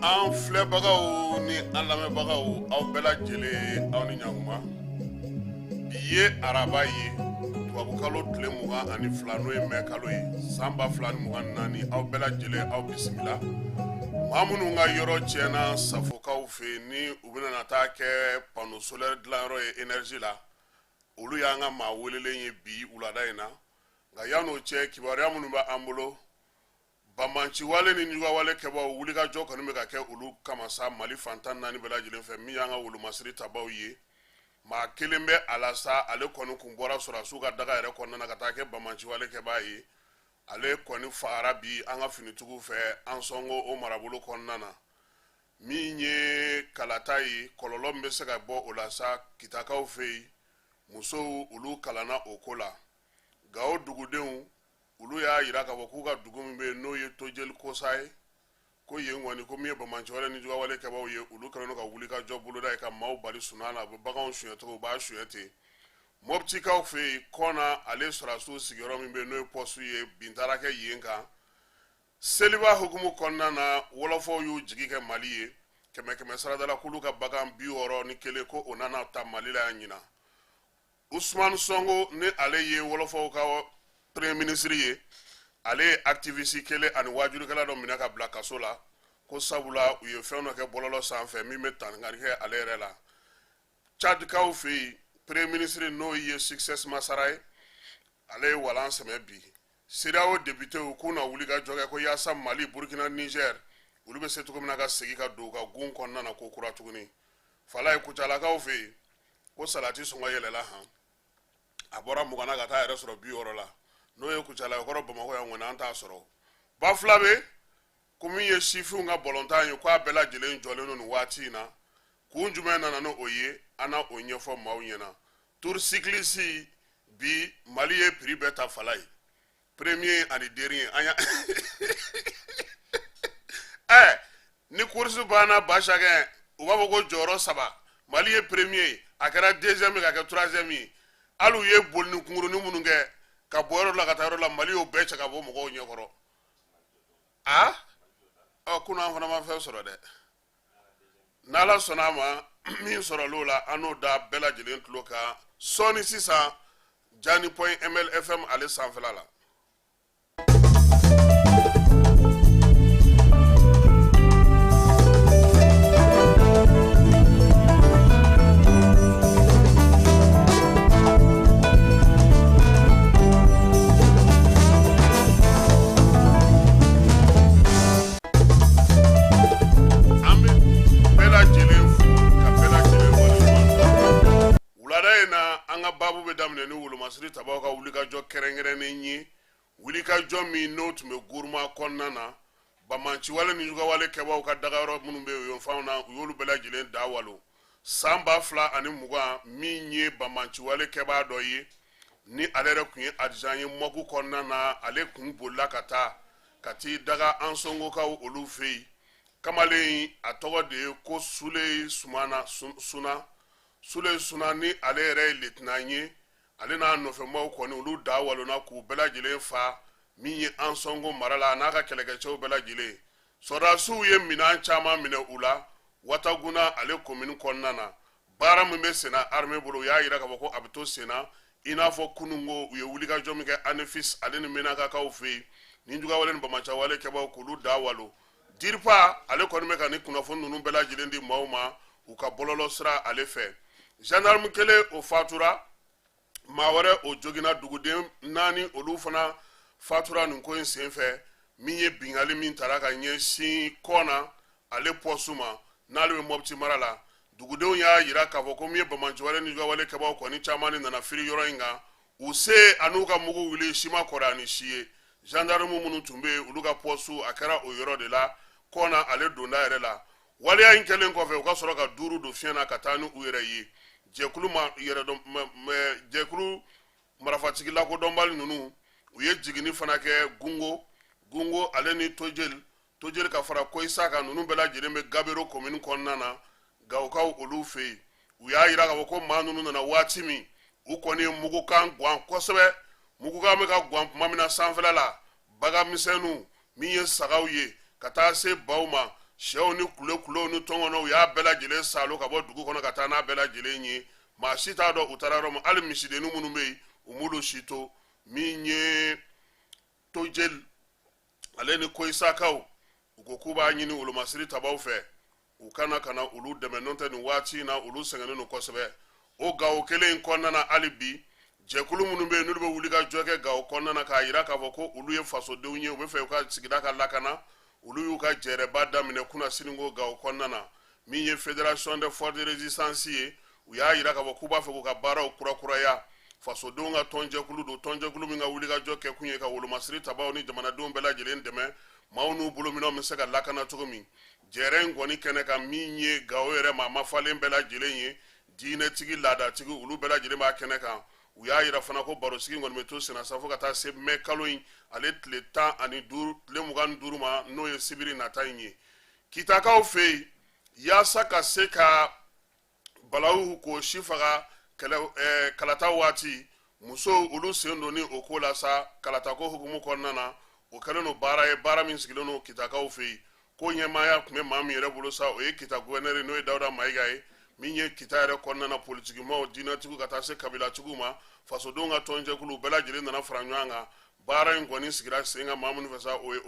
An filɛbagaw ni an lamɛnbagaw, aw bɛɛ lajɛlen, aw ni ɲankuma. Bi ye araba ye, tubabukalo tile 22, n'o ye mɛ kalo ye, san 2024. Aw bɛɛ lajɛlen, aw bisimila. Maa minnu ka yɔrɔ tiɲɛna Safokaw fɛ yen, ni u bɛna taa kɛ panneau solaire dilanyɔrɔ ye énergie la, olu y'an ka maa welelen ye bi wulada in na. Nka yan'o cɛ, kibaruya minnu bɛ an bolo, banbanciwale ni jugawale kɛbaw wulikajɔ kɔni bɛ ka kɛ olu kama sa Mali fan 14 bɛɛ lajɛlen fɛ. Min y'an ka wolomasiri tabaw ye, maa kelen bɛ a la sa, ale kɔni kun bɔra sɔrɔdasiw ka daga yɛrɛ kɔnɔna na ka taa kɛ banbanciwale kɛbaa ye. Ale kɔni fagara bi an ka finitigiw fɛ Ansɔngo o marabolo kɔnɔna na. Min ye kalata ye, kɔlɔlɔ min bɛ se ka bɔ o la sa, Kitakaw fɛ yen, musow olu kalanna o ko la. Gawo dugudenw olu y'a yira k'a fɔ k'u ka dugu min bɛ yen, n'o ye Tojeli Kosa ye, ko yen kɔni, ko min ye banbanciwale ni jugawale kɛbaaw ye, olu kɛlen don ka wulikajɔ boloda ye ka maaw bali sunaa na. U bɛ baganw suɲɛ cogo, u b'a suɲɛ ten. Mɔptikaw fɛ yen, Kɔna ale sɔrɔdasiw sigiyɔrɔ min bɛ yen, n'o ye pɔsu ye, bin taara kɛ yen kan. Seliba hukumu kɔnɔna na, wɔlɔfɔw y'u jigi kɛ Mali ye kɛmɛ kɛmɛ sarada la, k'olu ka bagan 61, ko o nana ta Mali la yan ɲinan. Usumani Sonko, ni ale ye wɔlɔfɔw ka premier ministre ye, ale ye activiste kelen ani wajulikɛla dɔ minɛ ka bila kaso la, ko sabula u ye fɛn dɔ kɛ bɔlɔlɔ sanfɛ min bɛ dankari kɛ ale yɛrɛ la. Tchadkaw fɛ yen, premier ministre, n'o ye Succès Masra ye, ale ye walan sɛmɛ bi. CEDEAO députéw k'u na wuli ka jɔ kɛ ko yaasa Mali, Burkina, Niger olu bɛ se cogo min na ka segin ka don u ka gun kɔnɔna na ko kura tuguni. Falaye, Kucalakaw fɛ yen, ko salati sɔngɔ yɛlɛla han, a bɔra 20 na ka taa yɛrɛ sɔrɔ 60 la. N'o ye Kucala kɔrɔ, Bamakɔ yan kɔni, an t'a sɔrɔ. Bafulabe, ko min ye sifinw ka bɔlɔntan ye, k'a bɛɛ lajɛlen jɔlen don nin waati in na. Kun jumɛn nana ni o ye, an na o ɲɛfɔ maaw ɲɛna. Tour cycliste bi, Mali ye prix bɛɛ ta. Falaye, premier ani dernier, an ya ɛ ni course banna, Basakɛ, u b'a fɔ ko jɔyɔrɔ saba, Mali ye premier, a kɛra deuxième, ka kɛ troisième ye. Hali u ye boli ni kunkurunin minnu kɛ ka bɔ yɔrɔ la ka taa yɔrɔ la, Mali y'o bɛɛ cɛ ka bɔ mɔgɔw ɲɛkɔrɔ. A ɔ kunun an fana ma fɛn sɔrɔ dɛ. N'Ala sɔnna a ma, min sɔrɔl'o la, an n'o da bɛɛ lajɛlen tulo kan sɔɔni sisan, Jani point mlfm ale sanfɛla la. An bɛ bɛɛ lajɛlen fo ka bɛɛ lajɛlen waleɲuman dɔn. Wulada in na, an ka baabu bɛ daminɛ ni wolomasiri tabaw ka wulikajɔ kɛrɛnkɛrɛnnen ye, wulikajɔ min n'o tun bɛ Guruma kɔnɔna na. Banbaanciwale ni jugawale kɛbaaw ka dagayɔrɔ minnu bɛ yen fanw na, u y'olu bɛɛ lajɛlen da walo. San 2020, min ye banbaanciwale kɛbaa dɔ ye, ni ale yɛrɛ tun ye adjoint ye Mɔku kɔnɔna na, ale kun bolila ka taa ka t'i daga Ansongokaw olu fɛ yen. Kamalen, a tɔgɔ de ye ko Sule Sumana Suna, Sule Suna, ni ale yɛrɛ ye letinan ye, ale n'a nɔfɛmaaw kɔni, olu da walonna k'u bɛɛ lajɛlen fa min ye Ansongo mara la, a n'a ka kɛlɛkɛcɛw bɛɛ lajɛlen. Sɔrɔdasiw ye minɛn caman minɛ u la Wataguna ale komini kɔnɔna na. Baara min bɛ senna armée bolo, u y'a yira k'a fɔ ko a bɛ to senna, i n'a fɔ kununko u ye wulikajɔ min kɛ Anefis ale ni Menakakaw fɛ yen, ni jugawale ni banbaanciwale kɛbaaw k'olu da walo. Diripa ale kɔni bɛ ka ni kunnafoni ninnu bɛɛ lajɛlen di maaw ma u ka bɔlɔlɔ sira ale fɛ. Gendarme kelen o fatura, maa wɛrɛ o joginna, duguden naani olu fana fatura nin ko in senfɛ, min ye binkanni min tara ka ɲɛsin Kɔna ale pɔsu ma, n'ale bɛ Mɔpti mara la. Dugudenw y'a yira k'a fɔ ko min ye banbaanciwale ni jugawale kɛbaaw kɔni caman de nana firi yɔrɔ in kan, u se an'u ka mugu wuli si ma kɔrɔ ani si ye. Gendarme minnu tun bɛ yen, olu ka pɔsu a kɛra o yɔrɔ de la, Kɔna ale donda yɛrɛ la. Waleya in kɛlen kɔfɛ, u ka sɔrɔ ka duuru don fiɲɛ na ka taa ni u yɛrɛ ye. Jɛkulu ma yɛrɛdɔn jɛkulu marifatigi lakodɔnbali ninnu, u ye jiginni fana kɛ Gungo, Gungo ale ni Tojeli, Tojeli ka fara Koyisa kan. Ninnu bɛɛ lajɛlen bɛ Gabero komini kɔnɔna na, Gawokaw olu fɛ yen. U y'a yira k'a fɔ ko maa ninnu nana waati min, u kɔni ye mugukan gwan kosɛbɛ. Mugukan bɛ ka gwan tuma min na sanfɛla la, bagan misɛnninw min ye sagaw ye ka taa se baw ma, Sɛw ni kulekulew ni tɔnkɔnɔw, u y'a bɛɛ lajɛlen saalo ka bɔ dugu kɔnɔ ka taa n'a bɛɛ lajɛlen ye. Maa si t'a dɔn u taara yɔrɔ min. Hali misidennin minnu bɛ yen, u m'olu si to. Min ye Tojeli ale ni Koyisakaw, u ko k'u b'a ɲini wolomasiri tabaw fɛ, u kana ka na olu dɛmɛ, n'o tɛ nin waati in na olu sɛgɛnnen don kosɛbɛ. O Gawo kelen in kɔnɔna na, hali bi jɛkulu minnu bɛ yen, n'olu bɛ wuli ka jɔ kɛ Gawo kɔnɔna na k'a yira k'a fɔ ko olu ye fasodenw ye, u bɛ fɛ u ka sigida ka lakana, olu y'u ka jɛrɛba daminɛ kunasini ko Gawo kɔnɔna na. Min ye Fédération des forces de résistance ye, u y'a yira k'a fɔ k'u b'a fɛ k'u ka baaraw kurakuraya. Fasodenw ka tɔnjɛkulu don, tɔnjɛkulu min ka wulikajɔ kɛkun ye ka wolomasiri tabaw ni jamanadenw bɛɛ lajɛlen dɛmɛ, maaw n'u bolominɛnw bɛ se ka lakana cogo min. Jɛrɛ in kɔni kɛnɛ kan, min ye Gawo yɛrɛ maa mafalen bɛɛ lajɛlen ye, diinɛtigi, laadatigi, olu bɛɛ lajɛlen b'a kɛnɛ kan. U y'a yira fana ko barosigi kɔni bɛ to senna sa fo ka taa se mɛ kalo in ale tile 15, tile 25 ma, n'o ye sibiri nata in ye. Kitakaw fɛ yen, yaasa ka se ka balawu k'o si faga kɛlɛ kalata waati, musow olu sen don ni o ko la sa. Kalatako hukumu kɔnɔna na, o kɛlen don baara ye, baara min sigilen don Kitakaw fɛ yen. Ko ɲɛmaaya tun bɛ maa min yɛrɛ bolo sa, o ye Kita guvɛnɛri, n'o ye Dawuda Mayiga ye. Min ye Kita yɛrɛ kɔnɔna na politikimaw, diinɛtigiw, ka taa se kabilatigiw ma, fasodenw ka tɔnjɛkulu bɛɛ lajɛlen nana fara ɲɔgɔn kan. Baara in kɔni sigira sen kan maa minnu fɛ sa, o ye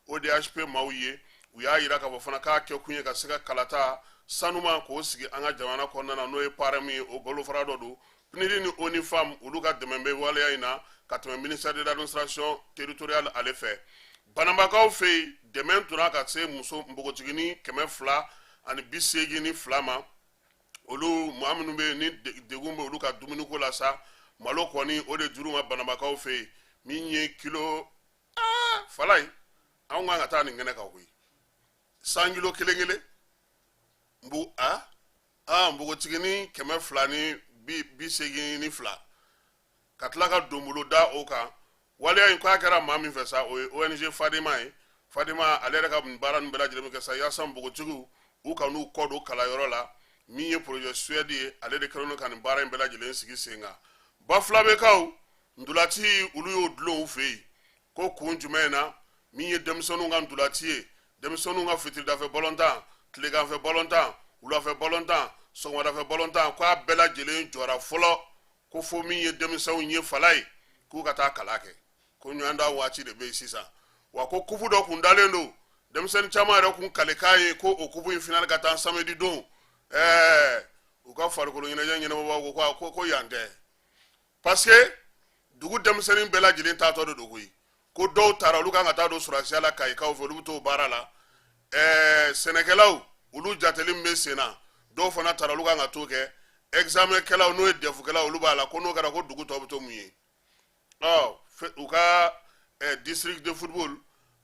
ODHP maaw ye. U y'a yira k'a fɔ fana k'a kɛ kun ye ka se ka kalata sanuma k'o sigi an ka jamana kɔnɔna na, n'o ye PAREM ye, o bolofara dɔ don. PNUD ni ONU Femmes, olu ka dɛmɛ bɛ waleya in na ka tɛmɛ ministère de l'administration territoriale ale fɛ. Banambakaw fɛ yen, dɛmɛ tora ka se muso npogotiginin 282 ma. Olu maa minnu bɛ yen ni degun bɛ olu ka dumuniko la sa, malo kɔni o de dir'u ma Banambakaw fɛ yen, min ye kilo fala ye. Anw kan ka taa nin kɛnɛ kan koyi, 100 kilo kelen kelen nbu a aa npogotiginin 282, ka tila ka donbolo da o kan. Waleya in k'a kɛra maa min fɛ sa, o ye ONG Fadema ye. Fadema ale yɛrɛ ka nin baara ninnu bɛɛ lajɛlen bɛ kɛ sa yaasa npogotigiw u ka n'u kɔ don kalanyɔrɔ la. Min ye projet Suède ye, ale de kɛlen don ka nin baara in bɛɛ lajɛlen sigi sen kan. Bafulabekaw, ntolaci olu y'o dulon u fɛ yen ko kun jumɛn na? Min ye denmisɛnninw ka ntolaci ye, denmisɛnninw ka fitiridafɛ balontan, tileganfɛ balontan, wulafɛ balontan, sɔgɔmadafɛ balontan, k'a bɛɛ lajɛlen jɔra fɔlɔ, ko fo min ye denmisɛnw ye fala ye k'u ka taa kalan kɛ, ko ɲɔgɔndan waati de bɛ yen sisan. Wa ko kupu dɔ kun dalen don, denmisɛnnin caman yɛrɛ kun kalekan ye ko o kupu in finali ka taa samedi don. U ka farikolo ɲɛnajɛ ɲɛnabɔbaaw ko ko yan tɛ, parce que dugu denmisɛnnin bɛɛ lajɛlen taatɔ de don koyi. Ko dɔw taara, olu kan ka taa don sɔrɔdasiya la Kayikaw fɛ, olu bɛ t'o baara la. Sɛnɛkɛlaw, olu jateli min bɛ sen na, dɔw fana taara, olu kan ka t'o kɛ. Examen kɛlaw, n'o ye dɛfukɛlaw, olu b'a la. Ko n'o kɛra, ko dugu tɔ bɛ to mun ye? Ɔ, u ka district de football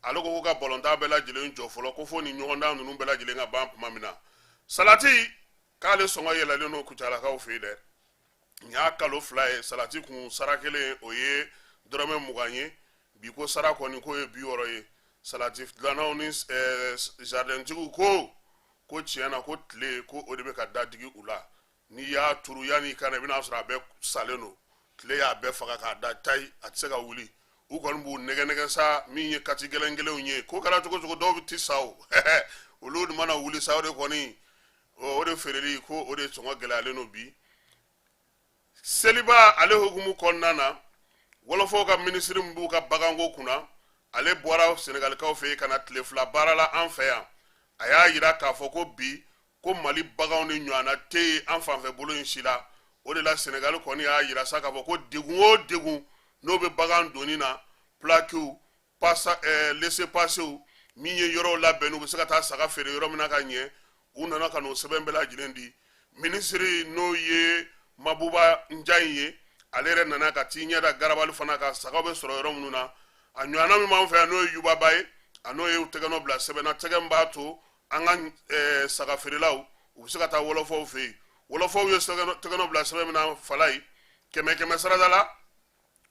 ale ko ko ka balontan bɛɛ lajɛlen jɔ fɔlɔ, ko fo ni ɲɔgɔndan ninnu bɛɛ lajɛlen ka ban tuma min na. Salati k'ale sɔngɔ yɛlɛlen don Kucalakaw fɛ yen dɛ. Nin y'a kalo 2 ye, salati kun sara kelen o ye dɔrɔmɛ 20 ye, bi ko sara kɔni k'o ye 60 ye. Salati dilannaw ni jardintigiw ko tiɲɛ na ko tile ko o de bɛ ka dadigi u la. N'i y'a turu, yanni i ka na, i bɛna sɔrɔ a bɛɛ salen don, tile y'a bɛɛ faga k'a da tayi, a tɛ se ka wuli. U kɔni b'u nɛgɛ nɛgɛ sa. Min ye kati gɛlɛn gɛlɛnw ye, ko kɛra cogo cogo, dɔw bɛ ti sa o, olu mana wuli sa, o de kɔni o de feereli ko o de sɔngɔ gɛlɛyalen don bi. Seliba ale hukumu kɔnɔna na, wɔlɔfɔw ka minisiri min b'u ka baganko kunna, ale bɔra Senegalikaw fɛ yen ka na tile 2 baara la an fɛ yan. A y'a yira k'a fɔ ko bi ko Mali baganw ni ɲɔgɔnna tɛ yen an fanfɛ bolo in si la. O de la Senegali kɔni y'a yira sa k'a fɔ ko degun o degun n'o bɛ bagan donni na, plakiw, pasa laissez-passer, min ye yɔrɔw labɛn, u bɛ se ka taa saga feere yɔrɔ min na ka ɲɛ, u nana ka n'o sɛbɛn bɛɛ lajɛlen di. Minisiri, n'o ye Mabuba Njayi ye, ale yɛrɛ nana ka t'i ɲɛ da garabali fana kan, sagaw bɛ sɔrɔ yɔrɔ minnu na. A ɲɔgɔnna min b'an fɛ yan, n'o ye Yubaba ye, a n'o ye tɛgɛnɔ bila sɛbɛn na, tɛgɛ min b'a to an ka saga feerelaw u bɛ se ka taa wɔlɔfɔw fɛ yen. Wɔlɔfɔw ye tɛgɛnɔ bila sɛbɛn min na fala ye, kɛmɛ kɛmɛ sarada la,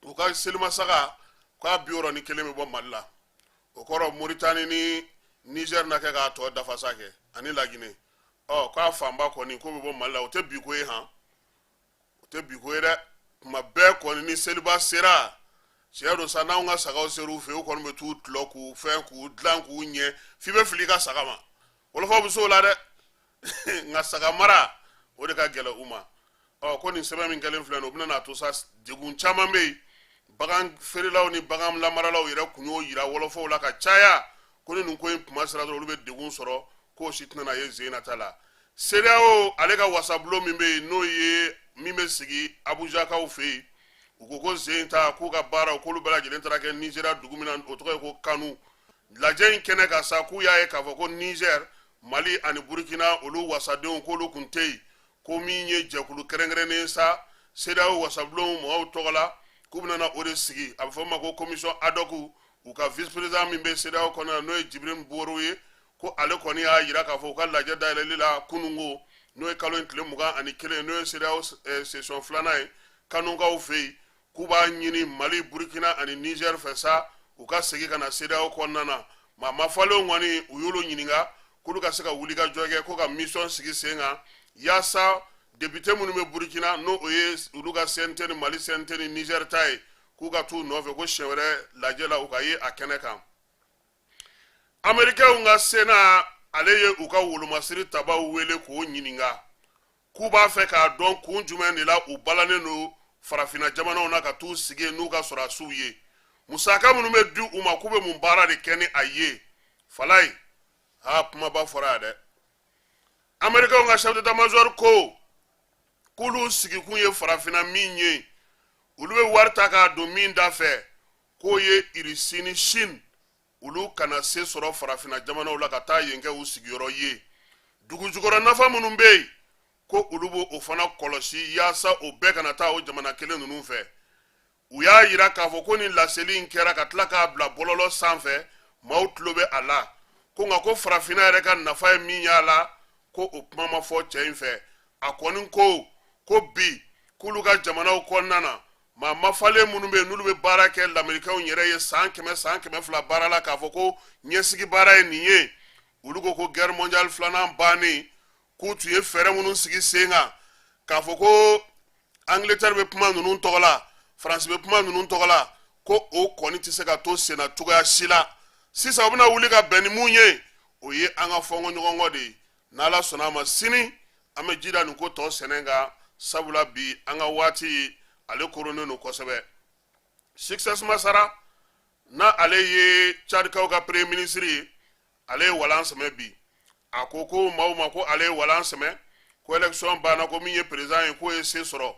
u ka selima saga k'a 61 bɛ bɔ Mali la. O kɔrɔ, Moritani ni Niger na kɛ k'a tɔ dafasa kɛ, ani Laginɛ. Ɔ, k'a fanba kɔni k'o bɛ bɔ Mali la. O tɛ bi ko ye han, o tɛ bi ko ye dɛ. Kuma bɛɛ kɔni ni seliba sera, Tiɲɛ don sa, n'anw ka sagaw ser'u fɛ, u kɔni bɛ t'u tulɔ k'u fɛn k'u dilan k'u ɲɛ f'i bɛ fili i ka saga ma. Wɔlɔfɔw bɛ s'o la dɛ, nka saga mara o de ka gɛlɛn u ma. Ɔ, ko nin sɛbɛn min kɛlen filɛ nin ye, o bɛna n'a to sa degun caman bɛ yen. Bagan feerelaw ni bagan lamaralaw yɛrɛ kun y'o yira wɔlɔfɔw la ka caya ko ni nin ko in kuma sera dɔrɔn, olu bɛ degun sɔrɔ, k'o si tɛna na ye zen nata la. CEDEAO ale ka wasabulon min bɛ yen, n'o ye min bɛ sigi Abujakaw fɛ yen, u ko ko zen ta k'u ka baaraw k'olu bɛɛ lajɛlen taara kɛ Nizeriya dugu min na, o tɔgɔ ye ko Kanu. Lajɛ in kɛnɛ kan sa, k'u y'a ye k'a fɔ ko Nizɛri, Mali ani Burukina, olu wasadenw k'olu kun tɛ yen. Ko min ye jɛkulu kɛrɛnkɛrɛnnen sa CEDEAO wasabulon mɔgɔw tɔgɔ la, k'u bɛna na o de sigi, a bɛ fɔ o ma ko commission ad hoc. U ka vice président min bɛ CEDEAO kɔnɔ yan, n'o ye Jibril Boro ye, ko ale kɔni y'a yira k'a fɔ u ka lajɛ dayɛlɛli la kununko, n'o ye kalo in tile 21, n'o ye CEDEAO session filanan ye Kanukaw fɛ yen, k'u b'a ɲini Mali, Burukina ani Niger fɛ sa, u ka segin ka na CEDEAO kɔnɔna na. Maa mafalenw kɔni, u y'olu ɲininka k'olu ka se ka wuli ka jɔ kɛ ko ka mission sigi sen kan yaasa député minnu bɛ Burukina, n'o o ye olu ka CNT ni Mali CNT ni Niger ta ye, k'u ka t'u nɔfɛ ko siɲɛ wɛrɛ lajɛ la, u ka ye a kɛnɛ kan. Amerikɛnw ka Sénat ale ye u ka wolomasiri tabaw wele k'o ɲininka k'u b'a fɛ k'a dɔn kun jumɛn de la u balannen don farafinna jamanaw na ka t'u sigi n'u ka sɔrɔdasiw ye, musaka minnu bɛ di u ma, k'u bɛ mun baara de kɛ ni a ye. Falayi, ha, kumaba fɔra yan dɛ. Amerikɛnw ka chef d'état major ko k'olu sigikun ye farafinna min ye, olu bɛ wari ta k'a don min da fɛ, k'o ye Irisi ni Chine olu kana se sɔrɔ farafinna jamanaw la ka taa yen kɛ u sigiyɔrɔ ye. Dugujukɔrɔ nafa minnu bɛ yen, ko olu b'o o fana kɔlɔsi yaasa o bɛɛ kana taa o jamana kelen ninnu fɛ. U y'a yira k'a fɔ ko nin laseli in kɛra ka tila k'a bila bɔlɔlɔ sanfɛ, maaw tulo bɛ a la, ko nka ko farafinna yɛrɛ ka nafa ye min y'a la, ko o kuma ma fɔ cɛ in fɛ. A kɔni ko ko bi k'olu ka jamanaw kɔnɔna na, maa mafalen minnu bɛ yen, n'olu bɛ baara kɛ lamerikɛnw yɛrɛ ye san 100, san 200 baara la, k'a fɔ ko ɲɛsigi baara ye nin ye, olu ko ko guerre mondiale filanan bannen, k'u tun ye fɛɛrɛ minnu sigi sen kan, k'a fɔ ko Angleterre bɛ kuma ninnu tɔgɔ la, Faransi bɛ kuma ninnu tɔgɔ la, ko o kɔni tɛ se ka to senna cogoya si la. Sisan u bɛna wuli ka bɛn ni mun ye, o ye an ka fɔnkɔ ɲɔgɔn kɔ de ye. N'Ala sɔnna a ma, sini an bɛ ji da nin ko tɔ sɛnɛ kan, sabula bi an ka waati ale koronnen don kosɛbɛ. Succès Masra, n'a ale ye Tchadikaw ka premier ministre ye, ale ye walan sɛmɛ bi. A ko ko maaw ma ko ale ye walan sɛmɛ, ko élection banna, ko min ye président ye, k'o ye se sɔrɔ.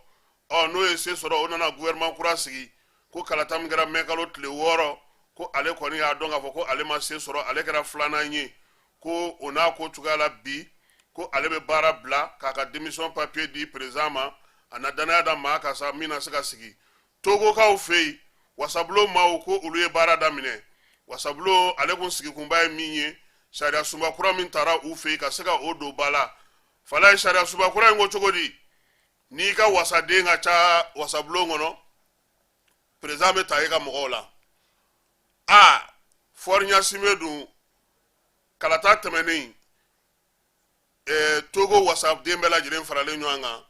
Ɔ, n'o ye se sɔrɔ, o nana gouvernement kura sigi. Ko kalata min kɛra mɛ kalo tile 6, ko ale kɔni y'a dɔn k'a fɔ ko ale ma se sɔrɔ, ale kɛra filanan ye. Ko o n'a ko cogoya la bi, ko ale bɛ baara bila k'a ka démission papier di président ma, a na danaya da maa kan sa min na se ka sigi. Togokaw fɛ yen, wasabulon maaw ko olu ye baara daminɛ. Wasabulon ale kun sigikunba ye min ye, sariya sunba kura min tara u fɛ yen ka se ka o don ba la. Falaye, sariya sunba kura in ko cogo di? N'i ka wasaden ka ca wasabulon kɔnɔ, président bɛ ta e ka mɔgɔw la. A Faure Gnassingbé dun, kalata tɛmɛnen, Togo wasaden bɛɛ lajɛlen faralen ɲɔgɔn kan,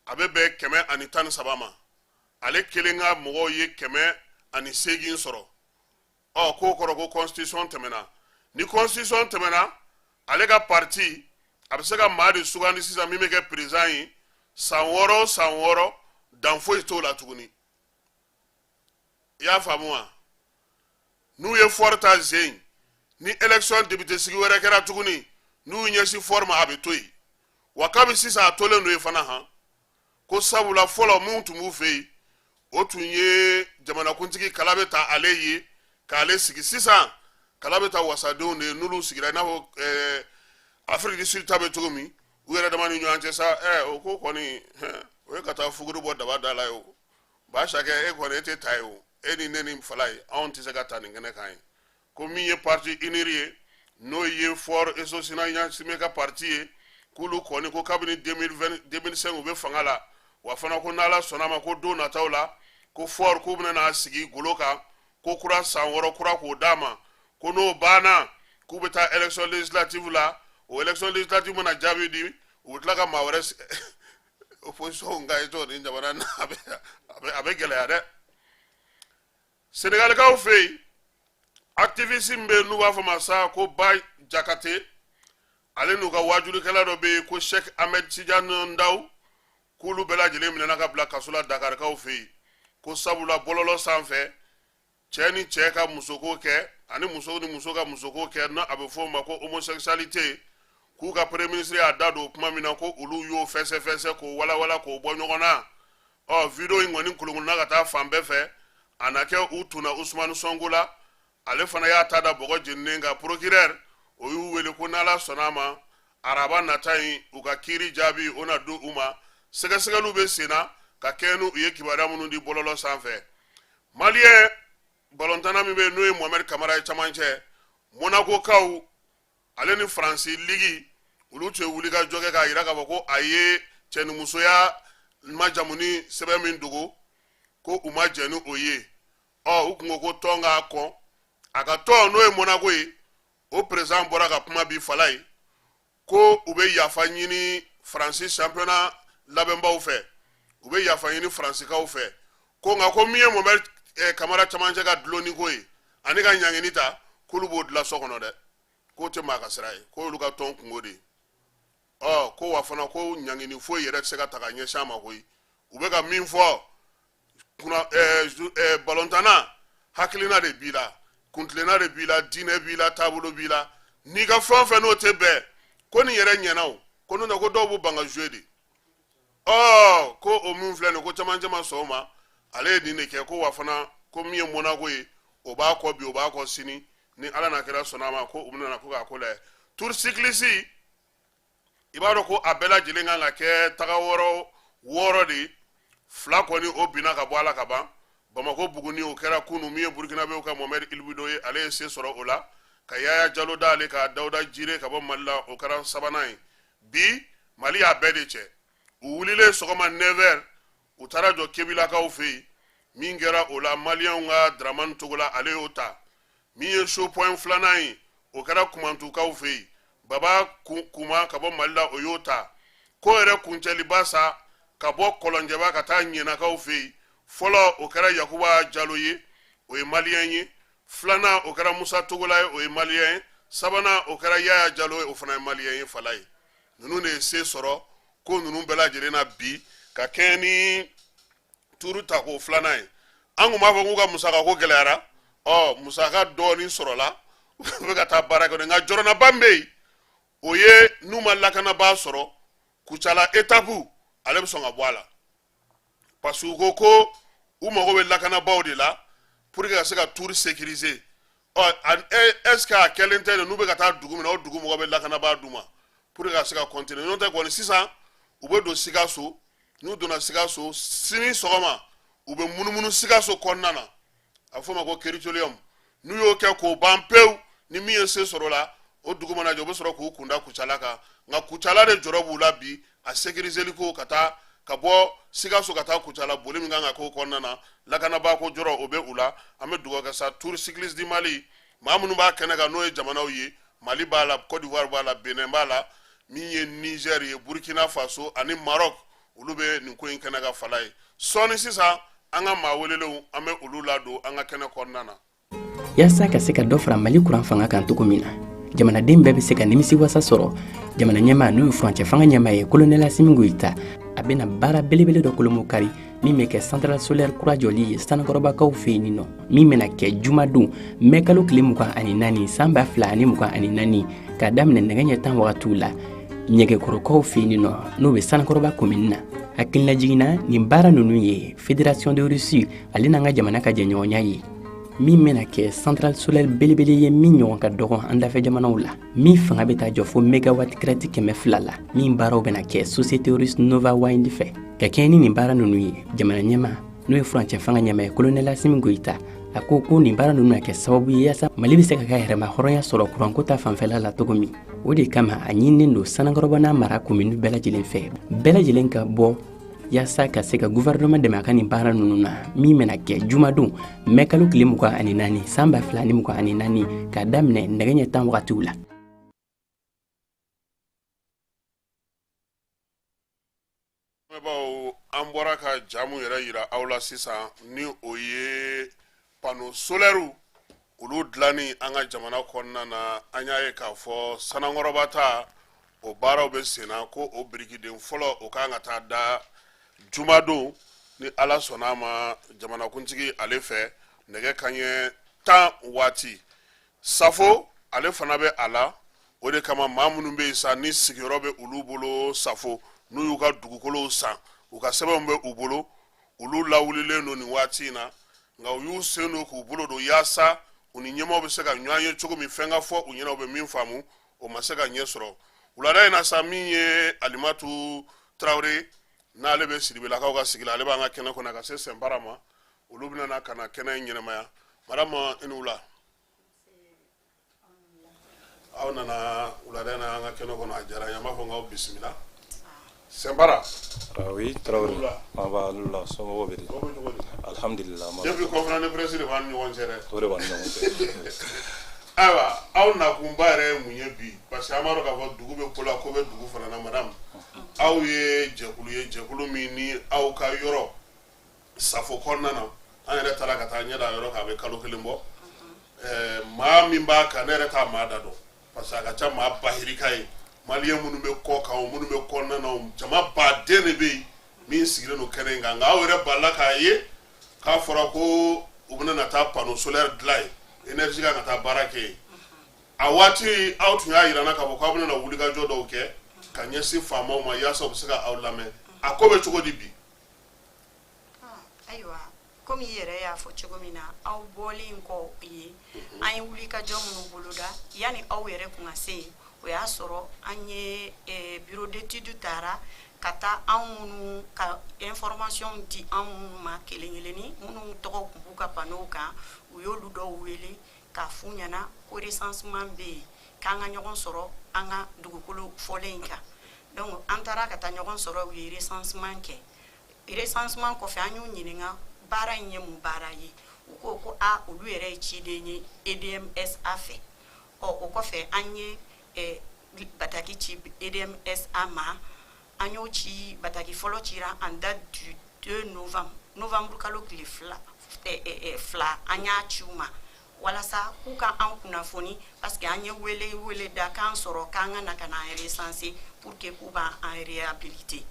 a bɛ bɛn 113 ma, ale kelen ka mɔgɔw ye 108 sɔrɔ. Ɔ, k'o kɔrɔ ko constitution tɛmɛna. Ni constitution tɛmɛna, ale ka parti a bɛ se ka maa de sugandi sisan min bɛ kɛ président ye san 6 o san 6, dan foyi t'o la tuguni. I y'a faamu wa? N'u ye Faure ta zen, ni élection député sigi wɛrɛ kɛra tuguni, n'u ɲɛsin Faure ma, a bɛ to yen. Wa kabi sisan a tolen don yen fana han, ko sabula fɔlɔ mun tun b'u fɛ yen, o tun ye jamanakuntigi kala bɛ ta ale ye k'ale sigi. Sisan kala bɛ ta wasadenw de ye, n'olu sigira i n'a fɔ Afrique du Sud ta bɛ cogo min, u yɛrɛ dama ni ɲɔgɔn cɛ sa. O ko kɔni, o ye ka taa fuguri bɔ daba da la ye. O Basakɛ, e kɔni e tɛ ta ye o, e ni ne ni Falaye, anw tɛ se ka ta nin kɛnɛ kan ye. Ko min ye parti UNIR ye, n'o ye Faure Essozimna Gnassingbé ka parti ye, k'olu kɔni ko kabini 2005 u bɛ fanga la. Wa fana ko n'Ala sɔnna ma, ko don nataw la, ko Faure k'u bɛna n'a sigi golo kan ko kura, san 6 kura k'o d'a ma. Ko n'o banna, k'u bɛ taa élection législative la. O élection législative mana jaabi di, u bɛ tila ka maa wɛrɛ opposition. Nka i t'o ni jamana na, a bɛ gɛlɛya dɛ. Senegalikaw fɛ yen, activiste min bɛ yen n'u b'a fɔ ma sa ko Ba Jakate, ale n'u ka waajulikɛla dɔ bɛ yen ko Sheikh Ahmed Tidiane Ndaw, k'olu bɛɛ lajɛlen minɛna ka bila kaso la Dakarikaw fɛ yen, ko sabula bɔlɔlɔ sanfɛ cɛ ni cɛ ka musoko kɛ ani muso ni muso ka musoko kɛ, n'a a bɛ fɔ o ma ko homosexualité, k'u ka premier ministre y'a da don kuma min na, ko olu y'o fɛsɛfɛsɛ k'o walawala k'o bɔ ɲɔgɔn na. Ɔ, video in kɔni kolonkolonna ka taa fan bɛɛ fɛ, a na kɛ u tunna Usumani Sɔnko la, ale fana y'a ta da bɔgɔ jeninen kan. Procureur o y'u wele ko n'Ala sɔnna a ma, araba nata in u ka kiiri jaabi o na di u ma. Sɛgɛsɛgɛliw bɛ sen na ka kɛɲɛ n'u ye kibaruya minnu di bɔlɔlɔ sanfɛ. Maliyɛn balontanna min bɛ yen n'o ye Mohamed Kamara ye camancɛ, Monakokaw ale ni Faransi ligi olu tun ye wulikajɔ kɛ k'a yira k'a fɔ ko a ye cɛnimusoya majamuni sɛbɛn min dogo, ko u ma jɛn ni o ye. Ɔ, u kun ko ko tɔn k'a kɔn a ka tɔn, n'o ye Monaco ye, o président bɔra ka kuma bi fala ye ko u bɛ yafa ɲini Faransi championnat labɛnbaw fɛ, u bɛ yafa ɲini Faransikaw fɛ, ko nka ko min ye Mohamed Kamara camancɛ ka dulonni ko ye ani ka ɲangini ta, k'olu b'o dilan so kɔnɔ dɛ, k'o tɛ maa ka sira ye, k'o y'olu ka tɔn kungo de ye. Ɔ, ko wa fana ko ɲangini foyi yɛrɛ tɛ se ka ta ka ɲɛsin a ma koyi. U bɛ ka min fɔ kunna, balontanna hakilina de b'i la, kuntilenna de b'i la, diinɛ b'i la, taabolo b'i la, n'i ka fɛn o fɛn n'o tɛ bɛn, ko nin yɛrɛ ɲɛna o, ko n'o tɛ ko dɔw b'u ban ka jouer de. Ɔ, ko o min filɛ nin, ko camancɛ ma sɔn o ma, ale ye nin de kɛ. Ko wa fana ko min ye Monaco ye, o b'a kɔ bi, o b'a kɔ sini, ni Ala n'a kɛra sɔnna a ma, ko u bɛna ko k'a ko lajɛ. Tour cycliste, i b'a dɔn ko a bɛɛ lajɛlen kan ka kɛ taga wɔɔrɔ wɔɔrɔ de ye, fila kɔni o binna ka bɔ a la ka ban. Bamako Buguni o kɛra kunu, min ye Burukinabew ka Mohamed Ilbido ye, ale ye se sɔrɔ o la ka Yaya Jalo d'ale ka Dawuda Jire ka bɔ Mali la, o kɛra sabanan ye. Bi Mali y'a bɛɛ de cɛ, u wulilen sɔgɔma 9h, u taara jɔ Kebilakaw fɛ yen. Min kɛra o la, Maliyɛnw ka Dramani Togola, ale y'o ta. Min ye show point filanan ye, o kɛra Kumantukaw fɛ yen, Baba Kuma ka bɔ Mali la, o y'o ta. Ko yɛrɛ kuncɛliba sa ka bɔ Kɔlɔnjɛba ka taa Ɲɛnakaw fɛ yen, fɔlɔ o kɛra Yakuba Jalo ye, o ye Maliyɛn ye. Filanan o kɛra Musa Togola ye, o ye Maliyɛn ye. Sabanan o kɛra Yaya Jalo ye, o fana ye Maliyɛn ye. Fala ye, ninnu de ye se sɔrɔ ko ninnu bɛɛ lajɛlen na bi ka kɛɲɛ ni turu tako filanan ye. An kun b'a fɔ k'u ka musaka ko gɛlɛyara, ɔ, musaka dɔɔnin sɔrɔla, u bɛ ka taa baara kɛ. Nka jɔrɔnaba min bɛ yen, o ye n'u ma lakanabaa sɔrɔ, Kucala étape ale bɛ sɔn ka bɔ a la, parce que u ko ko u mago bɛ lakanabaaw de la pour que ka se ka tour sécuriser. Ɔ, est ce que a kɛlen tɛ n'u bɛ ka taa dugu min na, o dugu mɔgɔ bɛ lakanabaa d'u ma pour que ka se ka continuer? N'o tɛ kɔni, sisan u bɛ don Sikaso. N'u donna Sikaso sini sɔgɔma, u bɛ munumunu Sikaso kɔnɔna na, a bɛ f'o ma ko critérium. N'u y'o kɛ k'o ban pewu, ni min ye se sɔrɔ o la, o dugu mana jɛ, u bɛ sɔrɔ k'u kunda Kucala kan. Nka Kucala de jɔrɔ b'u la bi, a sécuriseli ko ka taa ka bɔ Sikaso ka taa Kucala, boli min kan ka k'o kɔnɔna na, lakanabaa ko jɔrɔ o bɛ u la. An bɛ dugawu kɛ sa, Tour cycliste du Mali, maa minnu b'a kɛnɛ kan, n'o ye jamanaw ye, Mali b'a la, Côte d'Ivoire b'a la, Benin b'a la, min ye Niger ye, Burkina Faso ani Maroc, olu bɛ nin ko in kɛnɛ kan. Fala ye, sɔɔni sisan an ka maa welelenw, an bɛ olu ladon an ka kɛnɛ kɔnɔna na. Yaasa ka se ka dɔ fara Mali kuran fanga kan cogo min na, jamanaden bɛɛ bɛ se ka nimisi wasa sɔrɔ, jamana ɲɛmaa, n'o ye furancɛ fanga ɲɛmaa ye, kolonɛli Asimi Goyita, a bɛna baara belebele dɔ kolomokari min bɛ kɛ centrale solaire kura jɔli ye Sanukɔrɔbakaw fɛ yen nɔ, min bɛna kɛ jumadon mɛ kalo tile 24 san 2024, k'a daminɛ nɛgɛ ɲɛ 10 wagatiw la Ɲɛgɛkɔrɔkaw fɛ yen nɔ, n'o bɛ Sanukɔrɔba komini na. Hakililajigin na, nin baara ninnu ye Fédération de Russie ale n'an ka jamana ka jɛɲɔgɔnya ye, min bɛna kɛ centrale solaire belebele ye min ɲɔgɔn ka dɔgɔn an dafɛ jamanaw la, min fanga bɛ taa jɔ fo mégawatt crête 200 la, min baaraw bɛna kɛ société russe Nova Wind fɛ. Ka kɛɲɛ ni nin baara ninnu ye, jamana ɲɛmaa, n'o ye furancɛ fanga ɲɛmaa ye, kolonɛli Asimi Goyita, a ko ko nin baara ninnu na kɛ sababu ye yaasa Mali bɛ se ka ka yɛrɛma hɔrɔnya sɔrɔ kuranko ta fanfɛla la cogo min. O de kama a ɲininen don Sanankɔrɔba n'a mara komini bɛɛ lajɛlen fɛ, bɛɛ lajɛlen ka bɔ yaasa ka se ka gouvernement dɛmɛ a ka nin baara ninnu na, min bɛna kɛ jumadon mɛ kalo tile 24 san 2024, k'a daminɛ nɛgɛ ɲɛ 10 wagatiw la. Baw, an bɔra ka ja mun yɛrɛ yira aw la sisan, ni o ye Panneau solaire olu dilanni an ka jamana kɔnɔna na, an y'a ye k'a fɔ Sanankɔrɔba ta, o baaraw bɛ senna, ko o birikiden fɔlɔ, o kan ka taa da jumadon, ni Ala sɔnna a ma, jamanakuntigi ale fɛ, nɛgɛ kanɲɛ 10 waati. Safo ale fana bɛ a la. O de kama, maa minnu bɛ yen sa, ni sigiyɔrɔ bɛ olu bolo Safo, n'u y'u ka dugukolow san, u ka sɛbɛnw bɛ u bolo, olu lawulilen don nin waati in na. Nka u y'u sen don k'u bolo don yaasa u ni ɲɛmaaw bɛ se ka ɲɔgɔn ye cogo min, fɛn ka fɔ u ɲɛna, u bɛ min faamu, o ma se ka ɲɛ sɔrɔ wulada in na sa. Min ye Alimatu Tarawele, n'ale bɛ Siribelakaw ka sigi la, ale b'an ka kɛnɛ kɔnɔ ka se Sɛnpara ma. Olu bɛna na ka na kɛnɛ in ɲɛnamaya. Madame, i ni wula. Aw nana wulada in na an ka kɛnɛ kɔnɔ, a diyara n ye. An b'a fɔ k'aw bisimila, Sɛnpara. Ah oui, Traoré. An b'a la, somɔgɔw bɛ di? Alhamdulillah. Depuis conférence de presse de b'an ni ɲɔgɔn cɛ dɛ. O de b'an ni ɲɔgɔn cɛ. Ayiwa, aw nakunba yɛrɛ ye mun ye bi? Parce que an b'a dɔn k'a fɔ dugu bɛ ko la, ko bɛ dugu fana na. Madame, aw ye jɛkulu ye, jɛkulu min ni aw ka yɔrɔ Safo kɔnɔna na, an yɛrɛ taara ka taa ɲɛ da yɔrɔ kan, a bɛ kalo 1 bɔ. Maa min b'a kan, ne yɛrɛ t'a maa da dɔn, parce que a ka ca maa bahirika ye. Maliyɛn minnu bɛ kɔ kan o, minnu bɛ kɔnɔna na o, jama baden de bɛ yen min sigilen don kɛnɛ in kan. Nka aw yɛrɛ balila k'a ye k'a fɔra ko u bɛna na taa panneau solaire dilan yen, énergie kan ka taa baara kɛ yen. A waati, aw tun y'a yira n na k'a fɔ k'aw bɛna na wulikajɔ dɔw kɛ ka ɲɛsin faamaw ma yaasa u bɛ se ka aw lamɛn. A ko bɛ cogo di bi? Ayiwa, komi i yɛrɛ y'a fɔ cogo min na, aw bɔlen kɔ yen, an ye wulikajɔ minnu boloda yanni aw yɛrɛ kun ka se yen, o y'a sɔrɔ an ye bureau d'étude taara ka taa anw minnu ka information di anw minnu ma kelen kelenni, minnu tɔgɔ tun b'u ka panneau kan, u y'olu dɔw wele k'a f'u ɲɛna ko recensement bɛ yen, k'an ka ɲɔgɔn sɔrɔ an ka dugukolo fɔlen in kan. Donc an taara ka taa ɲɔgɔn sɔrɔ, u ye recensement kɛ. Recensement kɔfɛ, an y'u ɲininka baara in ye mun baara ye. U ko ko a olu yɛrɛ ye ciden ye EDMSA fɛ. Ɔ, o kɔfɛ, an ye bataki ci EDMSA ma. An y'o ci, bataki fɔlɔ cira en date du 2 novembre, novembre kalo tile 2, an y'a ci u ma walasa k'u ka an kunnafoni, parce que an ye wele wele da k'an sɔrɔ k'an ka na ka na an recenser pour que k'u b'an réhabiliter.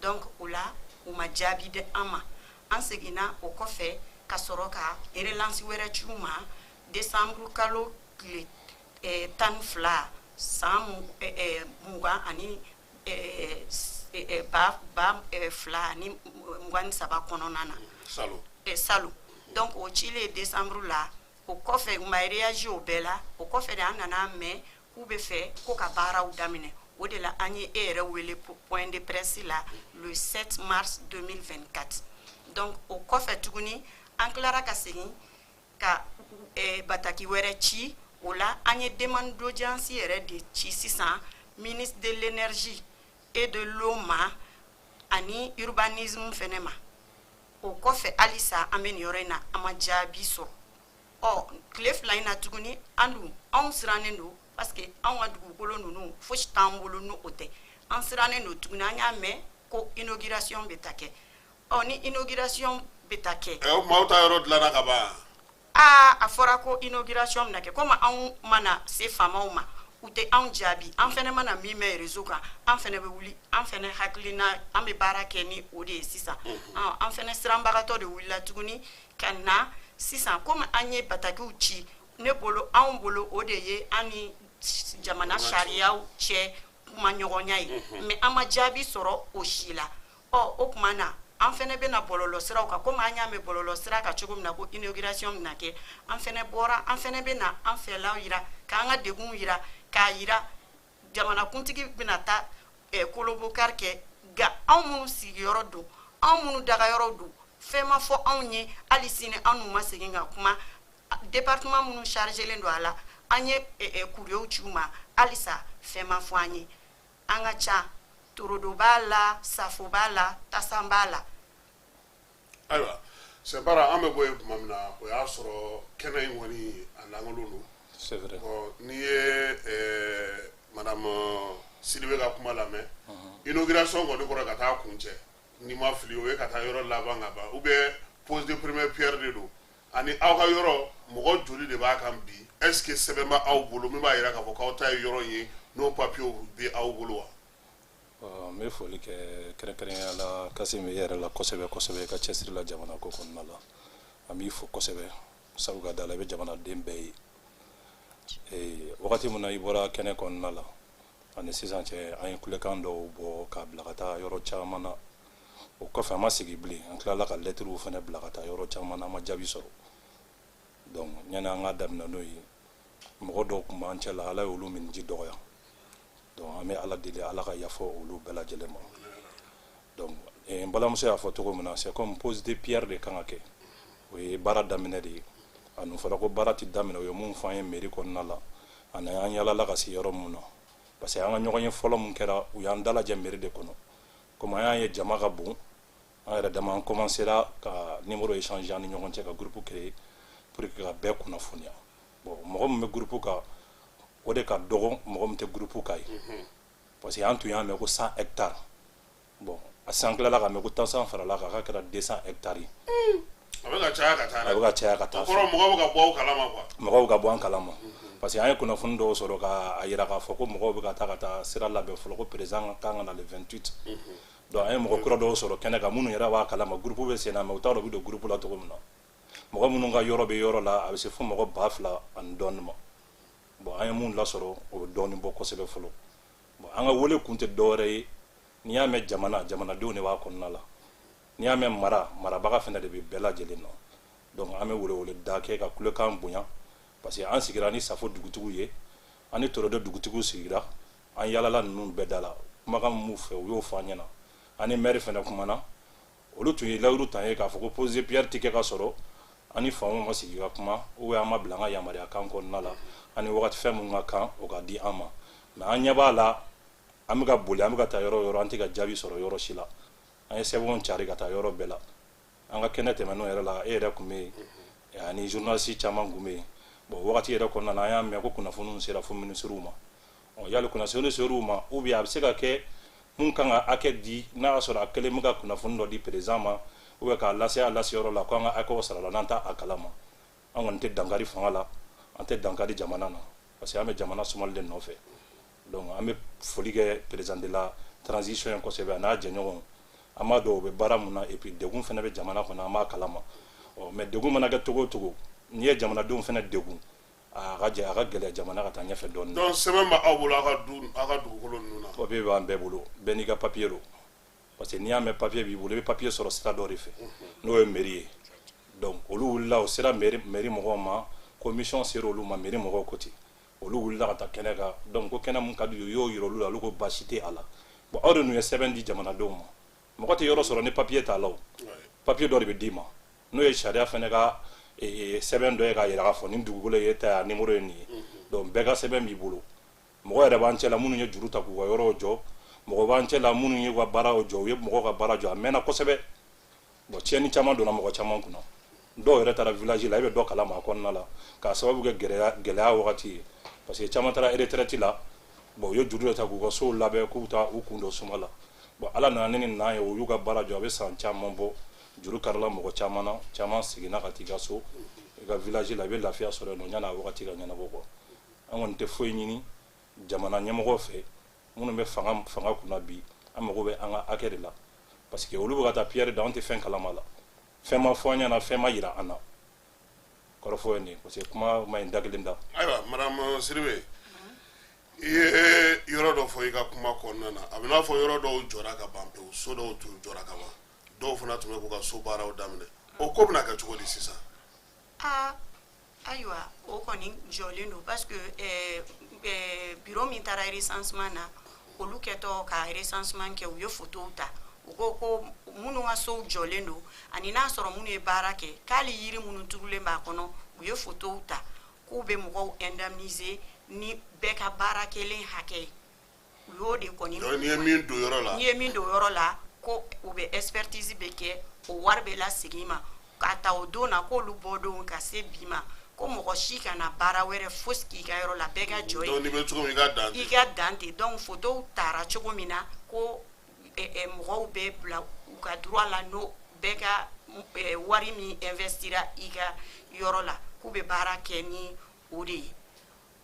Donc o la, u ma jaabi di an ma. An seginna o kɔfɛ ka sɔrɔ ka relance wɛrɛ ci u ma décembre kalo tile 12 san 2023 kɔnɔna na. Salon. Salon. Donc o cilen décembre la, o kɔfɛ, u ma réagi o bɛɛ la. O kɔfɛ de, an nana mɛn k'u bɛ fɛ ko ka baaraw daminɛ. O de la, an ye e yɛrɛ wele point de presse la le 7 mars 2024. Donc o kɔfɛ tuguni, an tilara ka segin ka bataki wɛrɛ ci. O la, an ye demande d'audience yɛrɛ de ci sisan ministre de l'Énergie et de l'Eau ma ani urbanisme fɛnɛ ma. O kɔfɛ, halisa an bɛ nin yɔrɔ in na, an ma jaabi sɔrɔ. Ɔ, tile 2 in na tuguni, an dun, anw sirannen don, parce que anw ka dugukolo ninnu, fosi t'an bolo n'o o tɛ. An sirannen don tuguni, an y'a mɛn ko inauguration bɛ ta kɛ. Ɔ, ni inauguration bɛ ta kɛ. Ɛ, o tuma aw ta yɔrɔ dilanna ka ban? Aa, a fɔra ko inauguration bɛna kɛ. Komi anw mana se faamaw ma, u tɛ anw jaabi, an fɛnɛ mana min mɛn réseau kan, an fɛnɛ bɛ wuli, an fɛnɛ hakilina, an bɛ baara kɛ ni o de ye sisan. An fɛnɛ siranbagatɔ de wulila tuguni ka na sisan. Komi an ye batakiw ci, ne bolo, anw bolo, o de ye an ni jamana sariyaw cɛ kuma ɲɔgɔnya ye, mais an ma jaabi sɔrɔ o si la. Ɔ, o tuma na, an fɛnɛ bɛna bɔlɔlɔ siraw kan. Komi an y'a mɛn bɔlɔlɔ sira kan cogo min na ko inauguration bɛna kɛ, an fɛnɛ bɔra, an fɛnɛ bɛna an fɛlaw yira, k'an ka degunw yira, k'a yira jamanakuntigi bɛna taa kolobokari kɛ. Nka anw minnu sigiyɔrɔ don, anw minnu dagayɔrɔ don, fɛn ma fɔ anw ye. Hali sini, an n'u ma segin ka kuma. Département minnu chargelen don a la, an ye courrier ci u ma, halisa fɛn ma fɔ an ye. An ka ca, Torodo b'a la, Safo b'a la, Tasan b'a la. Ayiwa, Sɛnpara, an bɛ bɔ yen tuma min na, o y'a sɔrɔ kɛnɛ in kɔni, a lankolon don. C'est vrai. Ɔ, n'i ye madame Sidibe ka kuma lamɛn, inauguration kɔni kɔrɔ ka taa kun cɛ, n'i ma fili, o ye ka taa yɔrɔ laban ka ban, ou bien pose de première pierre de don. Ani aw ka yɔrɔ, mɔgɔ joli de b'a kan bi? Est ce que sɛbɛn bɛ aw bolo min b'a jira k'a fɔ k'aw ta ye yɔrɔ in ye, n'o papiyew bɛ aw bolo wa? N bɛ foli kɛ kɛrɛnkɛrɛnnenya la Kasim e yɛrɛ la kosɛbɛ kosɛbɛ, i ka cɛsiri la jamana ko kɔnɔna la. An b'i fo kosɛbɛ, sabu ka da la i bɛ jamanaden bɛɛ ye. Wagati min na i bɔra kɛnɛ kɔnɔna la ani sisan cɛ, an ye kulekan dɔw bɔ k'a bila ka taa yɔrɔ caman na. O kɔfɛ, an ma sigi bilen, an tilala ka lɛtiriw fana bila ka taa yɔrɔ caman na, an ma jaabi sɔrɔ. Donc yanni an ka daminɛ n'o ye, mɔgɔ dɔw tun b'an cɛ la, Ala y'olu miniji dɔgɔya. Donc an bɛ Ala deli, Ala ka yafa olu bɛɛ lajɛlen ma. Donc n balimamuso y'a fɔ cogo min na, c'est comme pose de pierre de kan ka kɛ, o ye baara daminɛ de ye. A nun fɔra ko baara ti daminɛ, o ye mun fɔ an ye mairie kɔnɔna la, ani an yalala ka se yɔrɔ mun na, parce que an ka ɲɔgɔn ye fɔlɔ mun kɛra, u y'an dalajɛ mairie de kɔnɔ. Comme an y'a ye jama ka bon, an yɛrɛ dama an commencera ka numéro échanger an ni ɲɔgɔn cɛ, ka groupe créer pour que ka bɛɛ kunnafoniya. Bon, mɔgɔ min bɛ groupe kan, o de ka dɔgɔ mɔgɔ min tɛ groupe kan ye, parce que an tun y'a mɛn ko 100 hectares. Bon, a sisan tilala ka mɛn ko 100 farala kan, k'a kɛra 200 hectares ye. A bɛ ka caya ka taa. A bɛ ka caya ka taa. O kɔrɔ, mɔgɔw bɛ ka bɔ aw kalama quoi. Mɔgɔw ka bɔ an kalama, parce que an ye kunnafoni dɔw sɔrɔ ka a yira k'a fɔ ko mɔgɔw bɛ ka taa sira labɛn fɔlɔ, ko président kan ka na le 28. Donc an ye mɔgɔ kura dɔw sɔrɔ kɛnɛ kan minnu yɛrɛ b'a kalama, groupe bɛ sen na, mais u t'a dɔn u bɛ don groupe la cogo min na. Mɔgɔ minnu ka yɔrɔ bɛ yɔrɔ la, a bɛ se fo mɔgɔ 2000 ani dɔɔnin ma. Bon, an ye mun lasɔrɔ, o bɛ dɔɔnin bɔ kosɛbɛ fɔlɔ. Bon, an ka wele kun tɛ dɔwɛrɛ ye. N'i y'a mɛn jamana, jamanadenw de b'a kɔnɔna la. N'i y'a mɛn mara, marabaga fana de bɛ bɛɛ lajɛlen na. Donc an bɛ welewele da kɛ ka kulekan bonya, parce que an sigira ni Safo dugutigiw ye, an ni Torodo dugutigiw sigira, an yalala ninnu bɛɛ da la. Kumakan min b'u fɛ, u y'o fɔ an ɲɛna. An ni maire fana kumana, olu tun ye layiru ta ye k'a fɔ ko pose pierre tɛ kɛ ka sɔrɔ an ni faamaw ma sigi ka kuma, ou bien an ma bila an ka yamaruya kan kɔnɔna la, ani wagati fɛn min ka kan, o ka di an ma. Mais an ɲɛ b'a la, an bɛ ka boli, an bɛ ka taa yɔrɔ o yɔrɔ, an tɛ ka jaabi sɔrɔ yɔrɔ si la. An ye sɛbɛnw cari ka taa yɔrɔ bɛɛ la. An ka kɛnɛ tɛmɛn'o yɛrɛ la, e yɛrɛ tun bɛ yen ani journaliste caman tun bɛ yen. Bon, wagati yɛrɛ kɔnɔna na, an y'a mɛn ko kunnafoniw sera fo minisiriw ma. Ɔ, yali kunnafoni ser'u ma, ou bien a bɛ se ka kɛ mun kan ka hakɛ di, n'a y'a sɔrɔ a kɛlen bɛ ka kunnafoni dɔ di président ma, ou bien k'a lase a laseyɔrɔ la ko an ka hakɛw sara la, n'an t'a a kalama. An kɔni tɛ dankari fanga la, an tɛ dankari jamana na, parce que an bɛ jamana sumali de nɔfɛ. Donc an bɛ foli kɛ président de la transition ye kosɛbɛ, a n'a jɛɲɔgɔnw. An b'a dɔn u bɛ baara mun na, et puis degun fana bɛ jamana kɔnɔ, an b'a kalama. Ɔ, mais degun mana kɛ cogo o cogo, n'i ye jamanadenw fana degun, a ka jɛ, a ka gɛlɛya jamana ka taa ɲɛfɛ dɔɔnin. Donc sɛbɛn bɛ aw bolo aw ka du, aw ka dugukolo ninnu na? Papier b'an bɛɛ bolo, bɛɛ n'i ka papier don, parce que n'i y'a mɛn papier b'i bolo, i bɛ papier sɔrɔ sira dɔ de fɛ, n'o ye mairie ye. Donc olu wulila, o sera mairie mɔgɔw ma, commission sera olu ma, mairie mɔgɔw ko ten, olu wulila ka taa kɛnɛ kan. Donc ko kɛnɛ mun ka di u ye, u y'o yira olu la, olu ko baasi tɛ a la. Bon, aw de dun ye sɛbɛn di jamanadenw ma. Mɔgɔ tɛ yɔrɔ sɔrɔ ni papier t'a la. O papier dɔ de bɛ d'i ma, n'o ye sariya fana ka sɛbɛn dɔ ye k'a yira k'a fɔ nin dugukolo ye e ta ye, a numéro ye nin ye. Donc bɛɛ ka sɛbɛn b'i bolo. Mɔgɔ yɛrɛ b'an cɛ la minnu ye juru ta k'u ka yɔrɔw jɔ, mɔgɔ b'an cɛ la minnu y'u ka baaraw jɔ, u ye mɔgɔw ka baara jɔ. A mɛnna kosɛbɛ. Bon, tiɲɛni caman donna mɔgɔ caman kunna, dɔw yɛrɛ taara village la, i bɛ dɔ kalama a kɔnɔna la, k'a sababu kɛ gɛlɛya gɛlɛya wagati ye, parce que caman taara retraite la. Bon, u ye juru dɔ ta k'u ka sow labɛn k'u bɛ taa u kun don suma la. Bon, Ala nana ni nin nan ye, u y'u ka baara jɔ, a bɛ san caman bɔ. Juru karila mɔgɔ caman na, caman seginna ka t'i ka so, i ka village la, i bɛ lafiya sɔrɔ yen nɔ yanni a wagati ka ɲɛnabɔ quoi. An kɔni tɛ foyi ɲini jamana ɲɛmɔgɔ fɛ, minnu bɛ fanga kunna bi. An mago bɛ an ka hakɛ de la, parce que olu bɛ ka taa pierre da, an tɛ fɛn kalama la, fɛn ma fɔ an ɲɛna, fɛn ma yira an na. Kɔrɔfɔ ye nin ye, parce que kuma ma ɲi da kelen da. Ayiwa, madame Sidibe, i ye yɔrɔ dɔ fɔ i ka kuma kɔnɔna na, a bɛ n'a fɔ yɔrɔ dɔw jɔra ka ban pewu, so dɔw tun jɔra ka ban, dɔw fana tun bɛ k'u ka so baaraw daminɛ. O ko bɛna kɛ cogo di sisan? Aa, ayiwa, o kɔni jɔlen don, parce que bureau min taara recensement na, olu kɛtɔ ka recensement kɛ, u ye photow ta. U ko ko minnu ka sow jɔlen don, ani n'a sɔrɔ minnu ye baara kɛ, k'ale yiri minnu turulen b'a kɔnɔ, u ye photow ta k'u bɛ mɔgɔw indemniser ni bɛɛ ka baara kelen hakɛ ye. U y'o de kɔni. Donc n'i ye min don yɔrɔ la. N'i ye min don yɔrɔ la, ko u bɛ expertise bɛ kɛ, o wari bɛ lasegin i ma. K'a ta o don na k'olu bɔ don ka se bi ma, ko mɔgɔ si kana baara wɛrɛ fosi k'i ka yɔrɔ la, bɛɛ ka jɔ yen. Donc n'i bɛ cogo min, i ka dan. I ka dan ten. Donc photow tara cogo min na, ko mɔgɔw bɛ bila u ka droit la, n'o bɛɛ ka wari min investira i ka yɔrɔ la, k'u bɛ baara kɛ ni o de ye.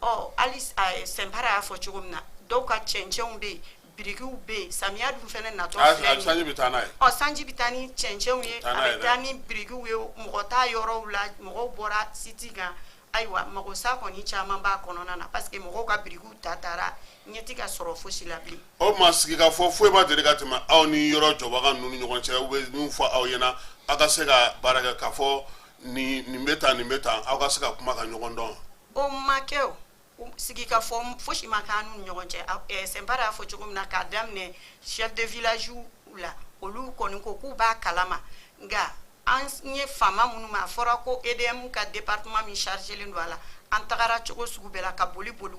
Ɔ, hali Sɛnpara y'a fɔ cogo min na, dɔw ka cɛncɛnw bɛ yen, birikiw bɛ yen. Samiya dun fɛnɛ natɔ filɛ nin ye. Sanji bɛ taa n'a ye. Ɔ, sanji bɛ taa ni cɛncɛnw ye, a bɛ taa ni birikiw ye, mɔgɔ t'a yɔrɔw la, mɔgɔw bɔra site kan. Ayiwa, magosa kɔni caman b'a kɔnɔna na, parce que mɔgɔw ka birikiw ta taara, ɲɛ tɛ ka sɔrɔ fosi la bilen. O tuma, sigikafɔ foyi ma deli ka tɛmɛ aw ni yɔrɔ jɔbaga ninnu ni ɲɔgɔn cɛ? U bɛ min fɔ aw ɲɛna, aw ka se ka baara kɛ k'a fɔ nin nin bɛ tan, nin bɛ tan, aw ka se ka kuma ka ɲɔgɔn dɔn? O ma kɛ. O sigikafɔ fosi ma k'an n'u ni ɲɔgɔn cɛ. Sɛnpara y'a fɔ cogo min na, k'a daminɛ chef de village la, olu kɔni ko k'u b'a kalama. Nka an ye faama minnu ma, a fɔra ko EDM ka département min chargé len don a la. An tagara cogo sugu bɛɛ la ka boli boli.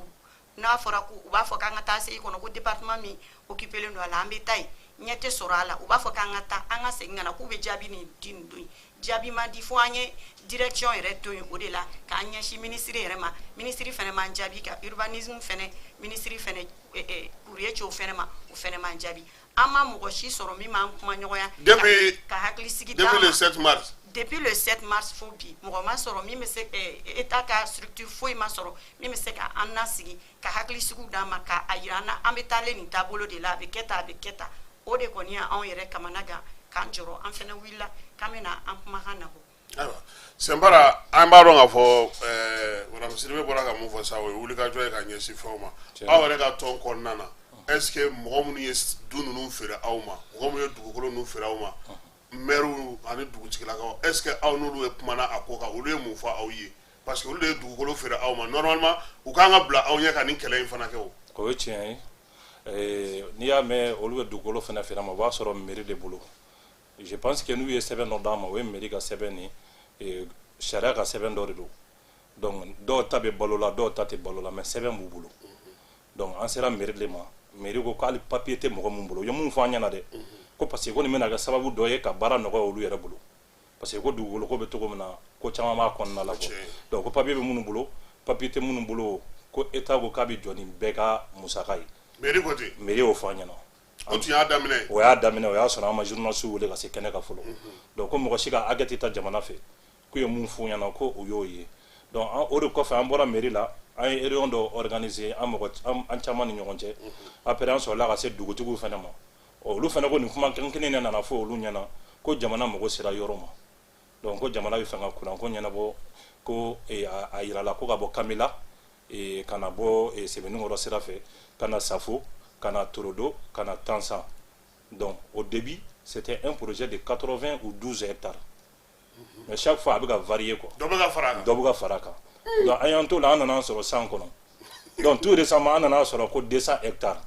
N'a fɔra ko u b'a fɔ k'an ka taa se kɔnɔ, ko département min occupé len don a la, an bɛ taa yen, ɲɛ tɛ sɔrɔ a la. U b'a fɔ k'an ka taa, an ka segin ka na, k'u bɛ jaabi nin di nin don in. Jaabi ma di fo an ye direction yɛrɛ to yen. O de la k'an ɲɛsin ministre yɛrɛ ma, ministre fana m'an jaabi. Ka urbanisme fɛnɛ ministre fɛnɛ courrier ci o fɛnɛ ma, o fɛnɛ m'an jaabi. An ma mɔgɔ si sɔrɔ min b'an kuma ɲɔgɔnya ka hakili sigi. Depuis le 7 mars? Depuis le 7 mars fo bi, mɔgɔ ma sɔrɔ min bɛ se, état ka structure foyi ma sɔrɔ min bɛ se ka an nasigi, ka hakili sigiw d'an ma, ka a yira an na an bɛ taalen nin taabolo de la, a bɛ kɛ tan, a bɛ kɛ tan. O de kɔni y'anw yɛrɛ kamana gan, k'an jɔrɔ. An fɛnɛ wulila k'an bɛna an kumakan nabɔ. Ayiwa, Sɛnpara, an b'a dɔn k'a fɔ madame Sidibe bɔra ka mun fɔ sisan, o ye wulikajɔ ye ka ɲɛsin fɛnw ma. Aw yɛrɛ ka tɔn kɔnɔna na, est ce que mɔgɔ minnu ye du ninnu feere aw ma, mɔgɔ minnu ye dugukolo ninnu feere aw ma, maires ani dugutigilakaw, est ce que aw n'olu ye kumana a ko kan? Olu ye mun fɔ aw ye? Parce que olu de ye dugukolo feere aw ma, normalement u kan ka bila aw ɲɛ ka nin kɛlɛ in fana kɛ o. O ye tiɲɛ ye. N'i y'a mɛn olu bɛ dugukolo fana feere ma, o b'a sɔrɔ mairie de bolo. Je pense que n'u ye sɛbɛn dɔ d'an ma, o ye mairie ka sɛbɛn ni sariya ka sɛbɛn dɔ de don. Donc dɔw ta bɛ balo la, dɔw ta tɛ balo la, mais sɛbɛn b'u bolo. Donc an sera mairie de ma. Mairie ko k'ale papier tɛ mɔgɔ mun bolo, u ye mun fɔ an ɲɛna dɛ, ko parce que ko nin bɛna kɛ sababu dɔ ye ka baara nɔgɔya olu yɛrɛ bolo, parce que ko dugukolo ko bɛ cogo min na, ko caman b'a kɔnɔna la quoi. Donc ko papier bɛ minnu bolo, papier tɛ minnu bolo, ko état ko k'a bɛ jɔ ni bɛɛ ka musaka ye. Mairie ko ten? Mairie y'o fɔ an ɲɛna. O tun y'a daminɛ ye? O y'a daminɛ. O y'a sɔrɔ an ma journaliste wele ka se kɛnɛ kan fɔlɔ. Donc ko mɔgɔ si ka hakɛ tɛ taa jamana fɛ. K'u ye mun f'u ɲɛna, ko o y'o ye. Donc o de kɔfɛ, an bɔra mairie la, an ye réunion dɔ organiser, an mɔgɔ an caman ni ɲɔgɔn cɛ. Après, an sɔrɔla ka se dugutigiw fana ma. Olu fana ko nin kuma kelen de nana fɔ olu ɲɛna, ko jamana mago sera yɔrɔ ma. Donc ko jamana bɛ fɛ ka kuran ko ɲɛnabɔ, ko a yirala ko ka bɔ Kamila ka na bɔ Sebeninkɔrɔ sira fɛ, ka na Safo, ka na Torodo, ka na Tansan. Donc au début, c'était un projet de 80 ou 12 hectares, mais chaque fois a bɛ ka varier quoi. Dɔ bɛ ka fara a kan. Dɔ bɛ ka fara a kan. Donc an y'an to la, an nana sɔrɔ 100 kɔnɔ. Donc tout récemment, an nana sɔrɔ ko 200 hectares.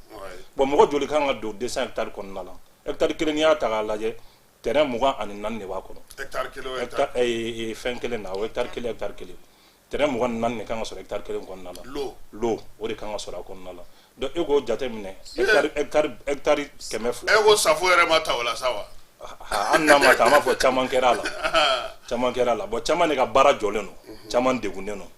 Bon, mɔgɔ joli kan ka don 200 hectares kɔnɔna la? Hectare kelen, n'i y'a ta k'a lajɛ, terrain 24 de b'a kɔnɔ. Hectare kelen o hectare? Fɛn kelen na, o hectare kelen, hectare kelen, terrain 24 de kan ka sɔrɔ hectare kelen kɔnɔna la. Lo. Lo, o de kan ka sɔrɔ a kɔnɔna la. Donc e k'o jate minɛ, hectare 200. E ko Safo yɛrɛ ma ta o la sa wa? Hali n'a ma ta, an b'a fɔ caman kɛra a la, caman kɛra a la. Bon, caman de ka baara jɔlen don, caman degunnen don.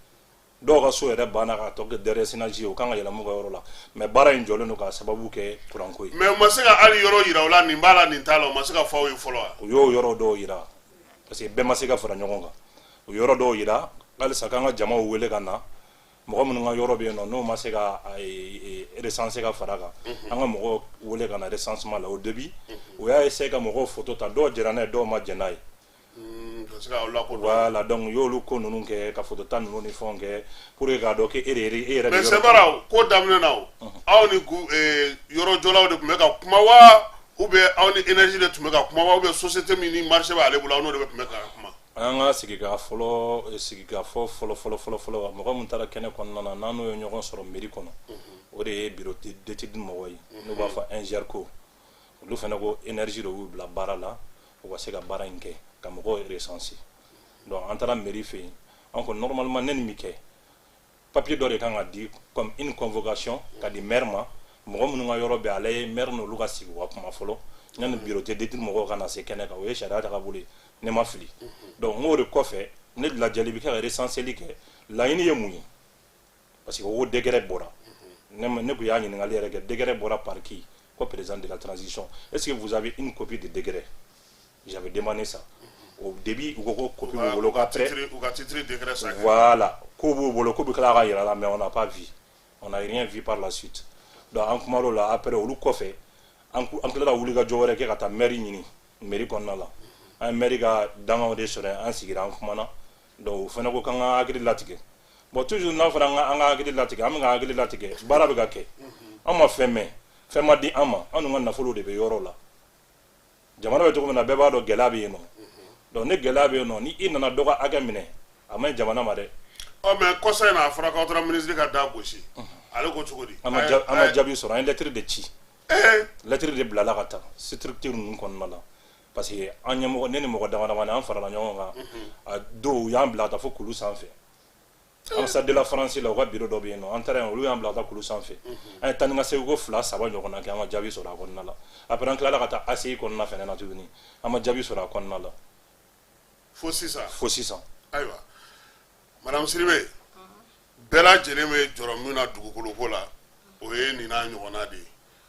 Dɔw ka so yɛrɛ banna k'a tɔ kɛ déracinage ye, o kan ka yɛlɛma u ka yɔrɔ la, mais baara in jɔlen don k'a sababu kɛ kuranko ye. Mais u ma se ka hali yɔrɔ yira u la, nin b'a la, nin t'a la, u ma se ka fɔ aw ye fɔlɔ wa? U y'o yɔrɔ dɔw yira, parce que bɛɛ ma se ka fara ɲɔgɔn kan. U yɔrɔ dɔw yira halisa k'an ka jamaw wele ka na, mɔgɔ minnu ka yɔrɔ bɛ yen nɔ, n'o ma se ka recenser ka fara kan, an ka mɔgɔw wele ka na recensement la. Au début, u y'a essayer ka mɔgɔw photo ta, dɔw jɛra n'a ye, dɔw ma jɛn n'a ye. Ka se k'aw lakodɔn. Voilà, donc u y'olu ko ninnu kɛ, ka photo ta ninnu ni fɛnw kɛ pour que k'a dɔn k'e de e yɛrɛ. Mais Sɛnpara, ko daminɛ na, o aw ni yɔrɔjɔlaw de tun bɛ ka kuma wa, ou bien aw ni énergie de tun bɛ ka kuma wa, ou bien société min ni marché b'ale bolo, aw n'o de tun bɛ ka kuma? An ka sigika fɔlɔ, sigikafɔ fɔlɔ fɔlɔ fɔlɔ fɔlɔ, mɔgɔ min taara kɛnɛ kɔnɔna na, n'an n'o ye ɲɔgɔn sɔrɔ mairie kɔnɔ, o de ye bureau d'étude mɔgɔ ye, n'u b'a fɔ Ingerco. Olu fana ko énergie de y'u bila baara la, u ka se ka baara in kɛ ka mɔgɔw recenser. Donc an taara mairie fɛ yen. An ko normalement ne nin bɛ kɛ, papier dɔ de kan ka di comme une convocation ka di maire ma, mɔgɔ minnu ka yɔrɔ bɛ, ale ye maire n'olu ka sigi u ka kuma fɔlɔ yanni bureau d'étude mɔgɔw ka na se kɛnɛ kan. O ye sariya tagabolo ye, ne ma fili. Donc n k'o de kɔfɛ, ne lajɛli bɛ kɛ ka recenseli kɛ, laɲini ye mun ye? Parce que o décret bɔra, ne kun y'a ɲininkali yɛrɛ kɛ, décret bɔra par qui? Ko président de la transition. Est-ce que vous avez une copie de décret? J'avais demandé ça. Au début, u ko ko copie b'u bolo, qu'après U ka titre décret sa. Voilà, k'u b'u bolo, k'u bɛ tila ka yira la, mais on n'a pas vu, on n'a rien vu par la suite. Donc an kumar'o la. Après, olu kɔfɛ, an tilala ka wuli ka jɔ wɛrɛ kɛ ka taa maire ɲini mairie kɔnɔna la. An ye maire ka danganw de sɔrɔ yen, an sigira, an kumana. Donc o fana ko k'an ka hakili latigɛ. Bon, toujours n'a fɔra an ka hakili latigɛ, an bɛ ka hakili latigɛ, baara bɛ ka kɛ, an ma fɛn mɛn, fɛn ma di an ma. An dun ka nafolo de bɛ yɔrɔ la. Jamana bɛ cogo min na, bɛɛ b'a dɔn gɛlɛya bɛ yen nɔ. Donc ni gɛlɛya bɛ yen nɔ, ni i nana dɔ ka hakɛ minɛ, a man ɲi jamana ma dɛ. Ɔ, mais kɔsa in na, a fɔra k'aw taara ministre ka da gosi, ale ko cogo di? An ma jaabi sɔrɔ. An ye lettre de ci, lettre de bilala ka taa structure ninnu kɔnɔna la, parce que an ɲɛmɔgɔ, ne ni mɔgɔ dama damani, an farala ɲɔgɔn kan. A dɔw u y'an bila ka taa fo kulu sanfɛ, ambassade de la France la, u ka bureau dɔ bɛ yen nɔ. An taara yen, olu y'an bila ka taa kulu sanfɛ. An ye taa ni ka segin ko fila saba ɲɔgɔnna kɛ, an ma jaabi sɔrɔ a kɔnɔna la. Après, an tilala ka taa ACI kɔnɔna fɛnɛ na tuguni, an ma jaabi sɔrɔ a kɔnɔna la. Fo sisan? Fo sisan. Ayiwa, madame Sidibe, bɛɛ lajɛlen bɛ jɔrɔ min na dugukolo ko la, o ye nin n'a ɲɔgɔnna de ye.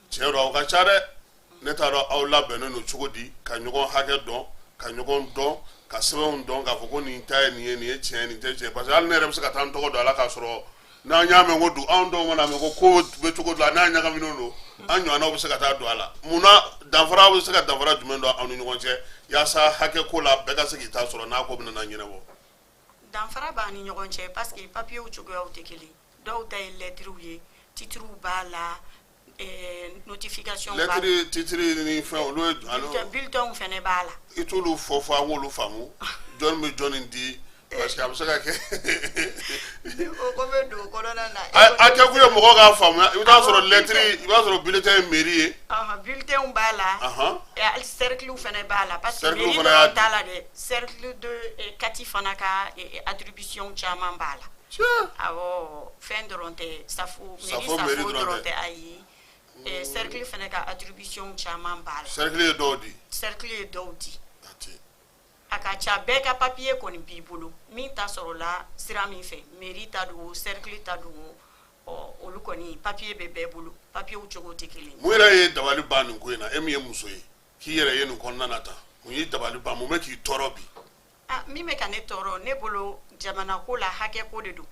Tiɲɛ don, aw ka ca dɛ. Ne t'a dɔn aw labɛnnen don cogo di ka ɲɔgɔn hakɛ dɔn, ka ɲɔgɔn dɔn, ka sɛbɛnw dɔn, k'a fɔ ko nin ta ye nin ye, nin ye tiɲɛ ye, nin tɛ tiɲɛ. Parce que hali ne yɛrɛ bɛ se ka taa n tɔgɔ don a la k'a sɔrɔ n'an y'a mɛn ko du anw dɔw mana mɛn ko bɛ cogo dɔ la, n'a ɲagaminen don, an ɲɔgɔnnaw bɛ se ka taa don a la. Munna danfara bɛ se ka danfara jumɛn don aw ni ɲɔgɔn cɛ, yaasa hakɛ ko la, bɛɛ ka se k'i ta sɔrɔ n'a ko bɛna na ɲɛnabɔ? Danfara b'an ni ɲɔgɔn cɛ parce que papiyew cogoyaw tɛ kelen. Dɔw ta ye lɛtiriw ye, titiriw b'a la, notification b'a la. Lɛtiri, titiri ni fɛn, olu ye alo? Bulletin fɛnɛ b'a la. I t'olu fɔ fɔ an k'olu faamu, jɔnni bɛ jɔnni di, parce que a bɛ se ka kɛ O ko bɛ don o kɔnɔna na. A kɛ kun ye mɔgɔw k'a faamuya. I bɛ taa sɔrɔ lɛtiri, i b'a sɔrɔ bulletin ye mairie ye. Bulletin b'a la. Hali cercle fɛnɛ b'a la, parce que Cercle mairie fana y'a dɔrɔn t'a la dɛ, cercle de Kati fana ka attribution caman b'a la. Awɔ, fɛn dɔrɔn tɛ, safo mairie. Safo mairie safo dɔrɔn dɔrɔn tɛ. Tɛ, ayi. Cercle fɛnɛ ka attribution caman b'a la. Cercle ye dɔw di? Cercle ye dɔw di. A ti A ka ca, bɛɛ ka papier kɔni b'i bolo. Min ta sɔrɔla sira min fɛ, mairie ta don o, cercle ta don o, ɔ, olu kɔni papier bɛ bɛɛ bolo, papier cogo tɛ kelen ye. Mun yɛrɛ ye dabali ban nin ko in na? E min ye muso ye, k'i yɛrɛ ye nin kɔnɔna na tan, mun y'i dabali ban? Mun bɛ k'i tɔɔrɔ bi? Ah, min bɛ ka ne tɔɔrɔ, ne bolo, jamana ko la, hakɛ ko de don.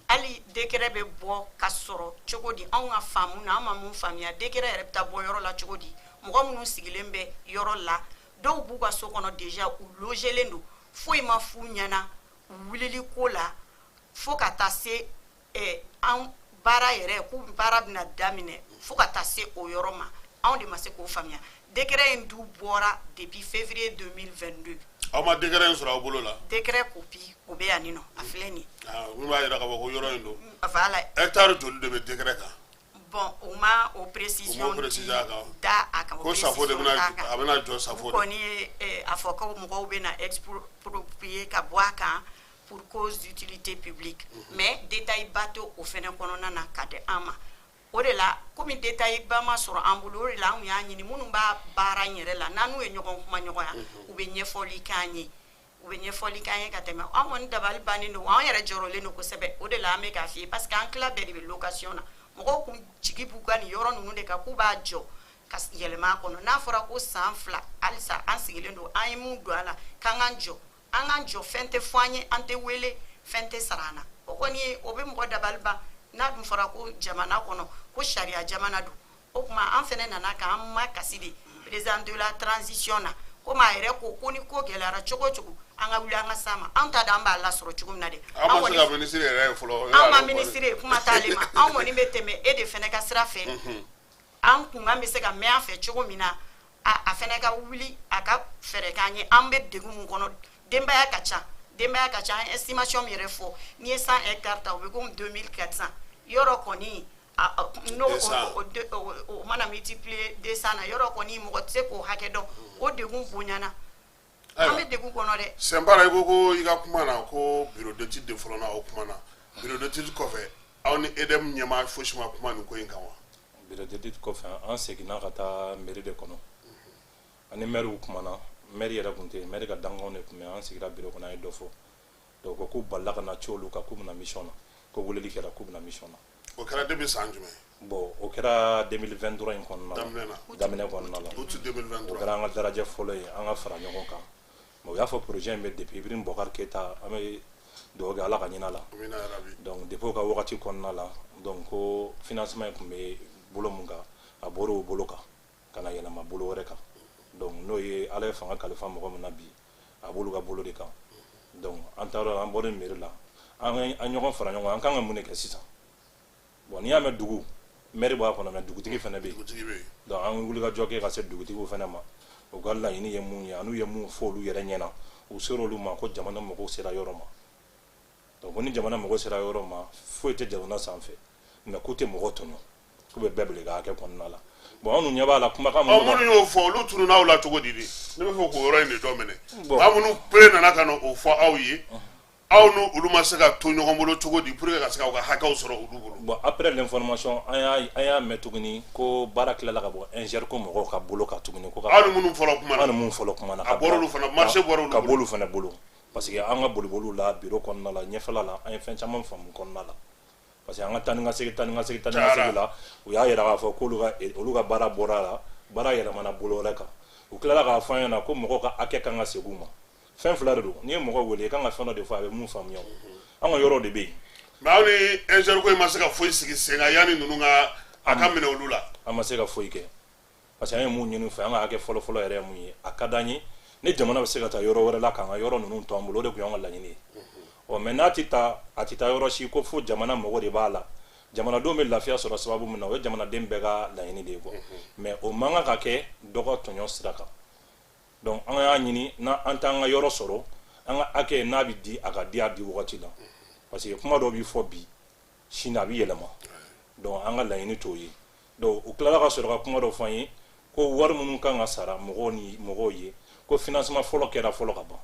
Hali décret bɛ bɔ ka sɔrɔ cogo di? Anw ka faamu na, an ma mun faamuya, décret yɛrɛ bɛ taa bɔ yɔrɔ la cogo di? Mɔgɔ minnu sigilen bɛ yɔrɔ la, dɔw b'u ka so kɔnɔ déjà, u logelen don, foyi ma f'u ɲɛna u wulili ko la, fo ka taa se an baara yɛrɛ ko baara bɛna daminɛ, fo ka taa se o yɔrɔ ma, anw de ma se k'o faamuya. Décret in du bɔra depuis février 2022. Aw ma décret in sɔrɔ aw bolo la? Décret copie, o bɛ yan nin nɔ, a filɛ nin ye. Ah, min b'a jira k'a fɔ ko yɔrɔ in don. Voilà. Hectare joli de bɛ décret kan? Bon, o ma o précision O m'o préciser a kan. da a kan. O Ko safo de précision bɛna t'a kan. A bɛna jɔ safo U de. kɔni ye a fɔ ko mɔgɔw bɛna exproprier ka bɔ a kan pour cause d'utilité publique, mais détail ba tɛ o fɛnɛ kɔnɔna na ka di an ma. O de la, komi détail ba ma sɔrɔ an bolo, o de la an y'a ɲini minnu b'a baara in yɛrɛ la, n'an n'u ye ɲɔgɔn kuma ɲɔgɔnya, u bɛ ɲɛfɔli k'an ye, u bɛ ɲɛfɔli k'an ye ka tɛmɛ. An kɔni dabali bannen don, an yɛrɛ jɔrɔlen don kosɛbɛ. O de la an bɛ k'a f'i ye, parce que an tila bɛɛ de bɛ location na. Mɔgɔw kun jigi b'u ka nin yɔrɔ ninnu de kan k'u b'a jɔ ka yɛlɛma a kɔnɔ. N'a fɔra ko san 2, halisa an sigilen don, an ye mun don a la k'an k'an jɔ, an k'an jɔ, fɛn tɛ fɔ an ye, an tɛ wele, fɛn tɛ sara an na, o kɔni ye o bɛ mɔgɔ dabali ban. N'a dun fɔra ko jamana kɔnɔ ko sariya jamana don, o tuma an fɛnɛ nana k'an ma kasi de président de la transition na, komi a yɛrɛ ko ko ni ko gɛlɛyara cogo o cogo, an ka wuli an ka s'a ma. Anw t'a dɔn an b'a lasɔrɔ cogo min na dɛ. Aw ma se ka ministre yɛrɛ ye fɔlɔ? An ma ministre ye, kuma t'ale ma. Anw kɔni bɛ tɛmɛ e de fɛnɛ ka sira fɛ. An kunkan bɛ se ka mɛn an fɛ cogo min na, a fɛnɛ ka wuli a ka fɛɛrɛ k'an ye. An bɛ degun mun kɔnɔ, denbaya ka ca, denbaya ka ca. An ye estimation min yɛrɛ fɔ, n'i ye 100 hectares ta, o bɛ komi 2400 yɔrɔ kɔni. N'o o mana multiplier 200 na, yɔrɔ kɔni, mɔgɔ tɛ se k'o hakɛ dɔn. O degun bonyana, an bɛ degun kɔnɔ dɛ. Sɛnpara, i ko ko i ka kuma na ko bureau d'étude de fɔlɔ na, aw kuma na bureau d'étude kɔfɛ, aw ni EDM ɲɛmaa fosi ma kuma nin ko in kan wa? Bureau d'étude kɔfɛ, an seginna ka taa mairie de kɔnɔ. Ani maire kumana, maire yɛrɛ tun tɛ yen, maire ka dankanw de tun bɛ yen. An sigira bureau kɔnɔ, an ye dɔ fɔ. Donc ko k'u balila ka na ci olu kan, k'u bɛna mission na, ko weleli kɛra k'u bɛna mission na. O kɛra depuis san jumɛn? Bon, o kɛra 2023 in kɔnɔna la. Daminɛ na. Daminɛ kɔnɔna la. Août 2023. O kɛra an ka darajɛ fɔlɔ ye, an ka fara ɲɔgɔn kan. Mais u y'a fɔ projet in bɛ depuis Ibrahim Boubacar Keita, an bɛ dugawu kɛ Ala ka hinɛ a la. Amina yarabi. Donc depuis o ka wagati kɔnɔna la, donc ko financement in tun bɛ bolo mun kan, a bɔra o bolo kan ka na yɛlɛma bolo wɛrɛ kan. Donc n'o ye Ala ye fanga kalifa mɔgɔ min na bi, a b'olu ka bolo de kan. Donc an taara, an bɔra mairie la, an an ɲɔgɔn fara ɲɔgɔn kan, an kan ka mun de kɛ sisan? Bon, n'i y'a mɛn dugu, maire b'a kɔnɔ, mais dugutigi fana bɛ yen. Dugutigi bɛ yen. Donc an wuli ka jɔ kɛ ka se dugutigiw fana ma. U ka laɲini ye mun ye, an'u ye mun fɔ olu yɛrɛ ɲɛna, u sera olu ma ko jamana mago sera yɔrɔ ma. Donc ko ni jamana mago sera yɔrɔ ma, foyi tɛ jamana sanfɛ, mais k'u tɛ mɔgɔ tɔɲɔ, k'u bɛ bɛɛ bila i ka hakɛ kɔnɔna la. Bon, anw ɲɛ b'a la kumakan Ɔ, minnu minnu y'o fɔ, olu tununna aw la cogo di de? Ne bɛ fɛ k'o yɔrɔ in de dɔ minɛ. Bon. Maa minnu pere nana ka na o fɔ aw ye, aw ni olu ma se ka to ɲɔgɔn bolo cogo di pour que ka se k'aw ka hakɛw sɔrɔ olu bolo? Bon, après l'information, an y'a mɛn tuguni ko baara tilala ka bɔ Ingerco mɔgɔw ka bolo kan tuguni, ko ka Aw ni minnu fɔlɔ kuma an na. ni mun fɔlɔ kuma na. A bɔra olu fana, marché bɔra olu ka bɔ bolo. olu fana bolo, parce que an ka boliboliw la, bureau kɔnɔna la, ɲɛfɛla la, an ye fɛn caman faamu kɔnɔna la, parce que an ka taa ni ka segin, taa ni ka segin, taa ni ka segin la, u y'a yira k'a fɔ k'olu ka olu ka baara bɔra a la, baara yɛlɛmana bolo wɛrɛ kan. U tilala k'a fɔ an ɲɛna ko mɔgɔw ka hakɛ kan ka segin u ma. Fɛn fila de don: n'i ye mɔgɔ wele, i kan ka fɛn dɔ de fɔ a bɛ mun faamuya. O an ka yɔrɔ de bɛ yen. Mais aw ni Ingerco in ma se ka foyi sigi sen kan yanni ninnu ka a ka minɛ olu la? An ma se ka foyi kɛ, parce que an ye mun ɲini u fɛ, an ka hakɛ fɔlɔ-fɔlɔ yɛrɛ ye mun ye? A ka d'an ye ni jamana bɛ se ka taa yɔrɔ wɛrɛ la k'an ka yɔrɔ ninnu to an bolo, o de tun y'an ka laɲini ye. Ɔ, mais n'a tɛ taa, a tɛ taa yɔrɔ si, ko fo jamana mago de b'a la, jamanadenw bɛ lafiya sɔrɔ sababu min na, o ye jamanaden bɛɛ ka laɲini de ye quoi. Mais o man kan ka kɛ dɔ ka tɔɲɔ sira kan. Donc an y'a ɲini n'an t'an ka yɔrɔ sɔrɔ, an ka hakɛ n'a bɛ di, a ka di a di wagati la, parce que kuma dɔw bɛ fɔ bi, sini a bɛ yɛlɛma. Donc an ka laɲini t'o ye. Donc u tilala ka sɔrɔ ka kuma dɔ fɔ an ye ko wari minnu kan ka sara mɔgɔw ni mɔgɔw ye, ko financement fɔlɔ kɛra fɔlɔ ka ban.